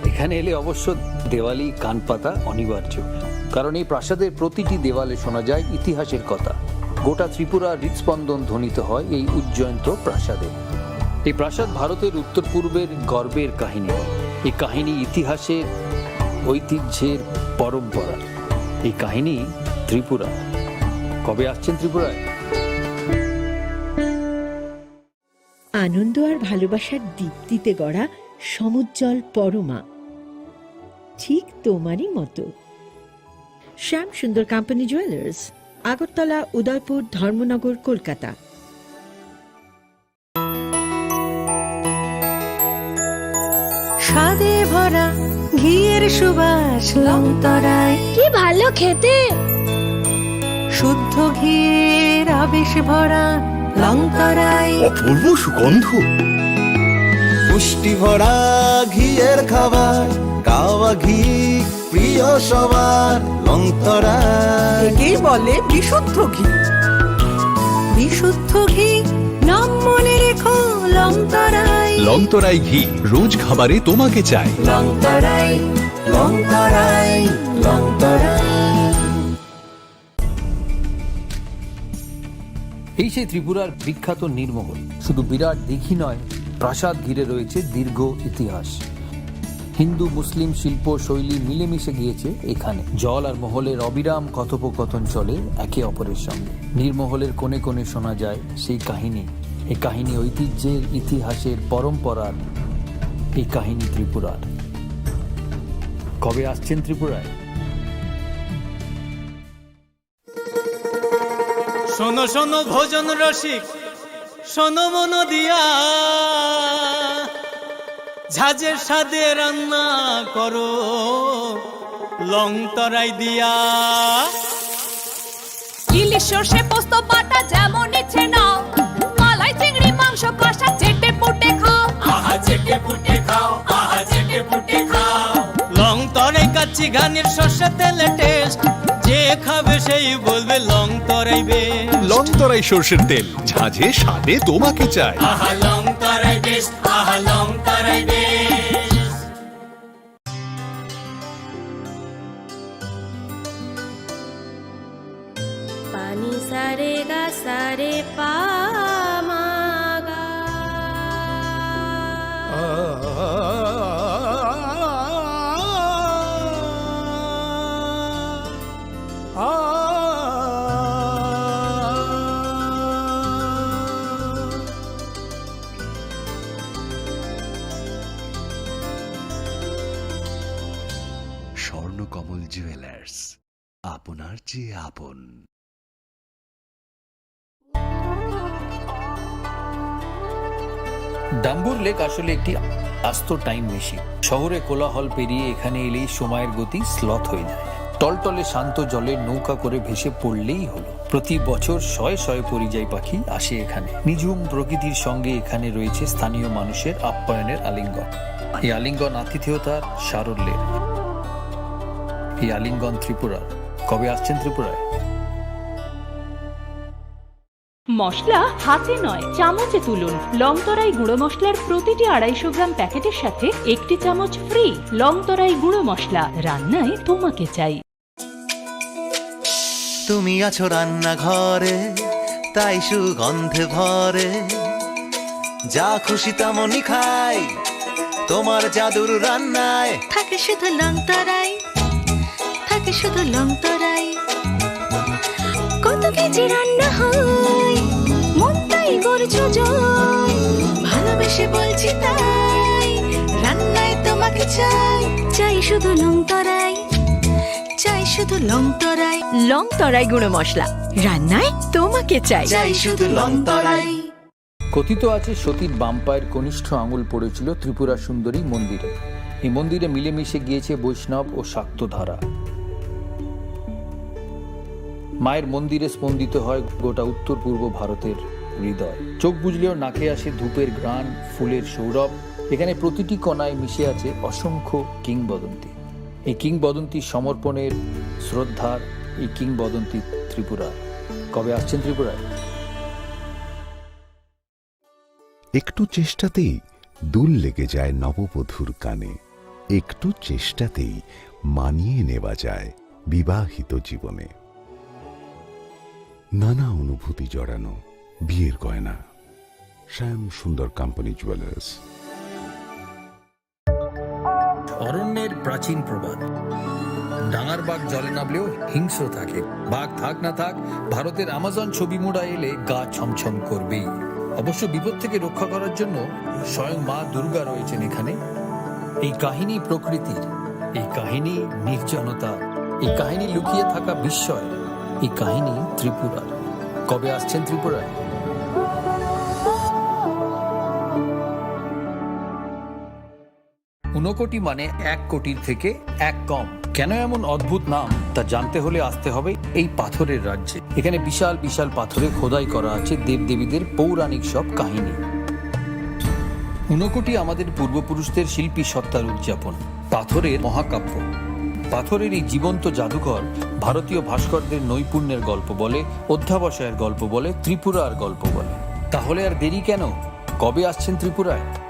এখানে এলে অবশ্য দেওয়ালি কান পাতা অনিবার্য, কারণ এই প্রাসাদের প্রতিটি দেওয়ালে শোনা যায় ইতিহাসের কথা। গোটা ত্রিপুরা হৃৎস্পন্দন ধ্বনিত হয় এই উজ্জয়ন্ত প্রাসাদে। এই প্রাসাদ ভারতের উত্তর পূর্বের গর্বের কাহিনী। এই কাহিনী ইতিহাসের, ঐতিহ্যের, পরম্পরা। এই কাহিনী ত্রিপুরা। কবে আসছেন ত্রিপুরায়? আনন্দ আর ভালোবাসার দীপ্তিতে গড়া সমুজ্জ্বল পরমা, ঠিক তোমারই মতো। শ্যাম সুন্দর কোম্পানি জুয়েলার্স, আগরতলা, উদয়পুর, ধর্মনগর, কলকাতা। স্বাদে ভরা ঘিয়ের সুবাস লংতরাই। কি ভালো খেতে! শুদ্ধ ঘিয়ের আবেশ ভরা লংতরাই। অপূর্ব সুগন্ধ। পুষ্টি ভরা ঘিয়ের খাবার, গাওয়া ঘি প্রিয় সবার লংতরাই। একেই বলে বিশুদ্ধ ঘি। বিশুদ্ধ ঘি, নাম মনে রেখো লংতরাই। লংতরাই ঘি, রোজ খাবারে তোমাকে চাই। লংতরাই, লংতরাই, লংতরাই। এই সেই ত্রিপুরার বিখ্যাত নীরমহল। শুধু বিরাট দিঘি নয়, প্রাসাদ ঘিরে রয়েছে দীর্ঘ ইতিহাস। হিন্দু মুসলিম শিল্প শৈলী মিলেমিশে গিয়েছে এখানে। জল আর মহলের অবিরাম কথোপকথন চলে একে অপরের সঙ্গে। নীরমহলের কোণে কোণে শোনা যায় সেই কাহিনী। এই কাহিনী ঐতিহ্যের, ইতিহাসের, পরম্পরার। এই কাহিনী ত্রিপুরার। কবে আসছেন ত্রিপুরায়? শোনো শোনো ভোজন রসিক, শোনো মন দিয়া, ঝাঁঝের স্বাদে রান্না করো লং তরাই দিয়া। ইলিশ সর্ষে পোস্ত বাটা যেমন ইচ্ছে নাও, মালাই চিংড়ি মাংস কষা চেটে পুটে খাও। আহা চেটে পুটে খাও, আহা চেটে পুটে খাও। লং তরাই কাচ্চি ঘানির সর্ষে তেলে টেস্ট, যে খাবে সেই বলবে লং তরাই বেশ। লং তরাই সর্ষের তেল, ঝাঁঝে স্বাদে তোমাকে চাই। আহা লং তরাই বেশ, আহা লং তরাই বেশ। Pani sa re ga sa re pa ma ga. Swarnakamal jewellers, আপনার চেয়ে আপন। ডাম্বুর লেক আসলে একটি আস্ত টাইম মেশিন। শহরে কোলাহল পেরিয়ে এখানে এলেই সময়ের গতি স্লথ হয়ে যায়। টলটলে শান্ত জলে নৌকা করে ভেসে পড়লেই হলো। প্রতি বছর শয়ে শয়ে পরিযায়ী পাখি আসে এখানে। নিঝুম প্রকৃতির সঙ্গে এখানে রয়েছে স্থানীয় মানুষের আপ্যায়নের আলিঙ্গন। এই আলিঙ্গন আতিথেয়তার সারল্যের। এই আলিঙ্গন ত্রিপুরার। কবে আসছেন ত্রিপুরায়? মশলা হাতে নয়, চামচে তুলুন। লংতরাই গুঁড়ো মশলার প্রতিটি আড়াইশো গ্রাম প্যাকেটের সাথে একটি চামচ ফ্রি। লংতরাই গুঁড়ো মশলা, রান্নায় তোমাকে চাই। তুমি আছো রান্নাঘরে, তাই সুগন্ধে ভরে। যা খুশি তেমনই খাই, তোমার জাদুর রান্নায়। থাকে শুধু লংতরাই, থাকে শুধু লংতরাই। কত কেজি রান্না হয়, মন তাই করছো জয়। ভালোবেসে বলছি তাই, রান্নায় তোমাকে চাই। চাই শুধু লংতরাই, চাই শুধু লংতরাই। লংতরাই গুঁড়ো মশলা, রান্নায় তোমাকে চাই। চাই শুধু লংতরাই। কথিত আছে, সতীর বাম পায়ের কনিষ্ঠ আঙুল পড়েছিল ত্রিপুরা সুন্দরী মন্দিরে। এই মন্দিরে মিলেমিশে গিয়েছে বৈষ্ণব ও শাক্ত ধারা। মায়ের মন্দিরে স্পন্দিত হয় গোটা উত্তর পূর্ব ভারতের হৃদয়। চোখ বুজলেও নাকে আসে ধূপের ঘ্রাণ, ফুলের সৌরভ। এখানে প্রতিটি কণায় মিশে আছে অসংখ্য কিংবদন্তি। এই কিংবদন্তি সমর্পণের, শ্রদ্ধার, এই কিংবদন্তি ত্রিপুরার। কবে আসছেন ত্রিপুরায়? একটু চেষ্টাতেই দুল লেগে যায় নববধূর কানে। একটু চেষ্টাতেই মানিয়ে নেওয়া যায় বিবাহিত জীবনে। নানা অনুভূতি জড়ানো বিয়ের গয়না। শ্যাম সুন্দর কোম্পানি জুয়েলার্স। অরণ্যের প্রাচীন প্রবাদ, ডাঙার বাঘ জলে নামলেও হিংস্র থাকে। বাঘ থাক না থাক, ভারতের আমাজন ছবি মুড়া এলে গা ছমছম করবেই। অবশ্য বিপদ থেকে রক্ষা করার জন্য স্বয়ং মা দুর্গা রয়েছেন এখানে। এই কাহিনী প্রকৃতির, এই কাহিনী নির্জনতা, এই কাহিনী লুকিয়ে থাকা বিস্ময়, এই কাহিনী ত্রিপুরার। কবে আসছেন ত্রিপুরায়? ঊনকোটি মানে এক কোটির থেকে এক কম। কেন এমন অদ্ভুত নাম, তা জানতে হলে আসতে হবে এই পাথরের রাজ্যে। এখানে বিশাল বিশাল পাথরে খোদাই করা আছে দেবদেবীদের পৌরাণিক সব কাহিনী। ঊনকোটি আমাদের পূর্বপুরুষদের শিল্পী সত্তার উদযাপন। পাথরের মহাকাব্য। পাথরের এই জীবন্ত জাদুঘর ভারতীয় ভাস্করদের নৈপুণ্যের গল্প বলে, অধ্যাবসায়ের গল্প বলে, ত্রিপুরার গল্প বলে। তাহলে আর দেরি কেন? কবে আসছেন ত্রিপুরায়?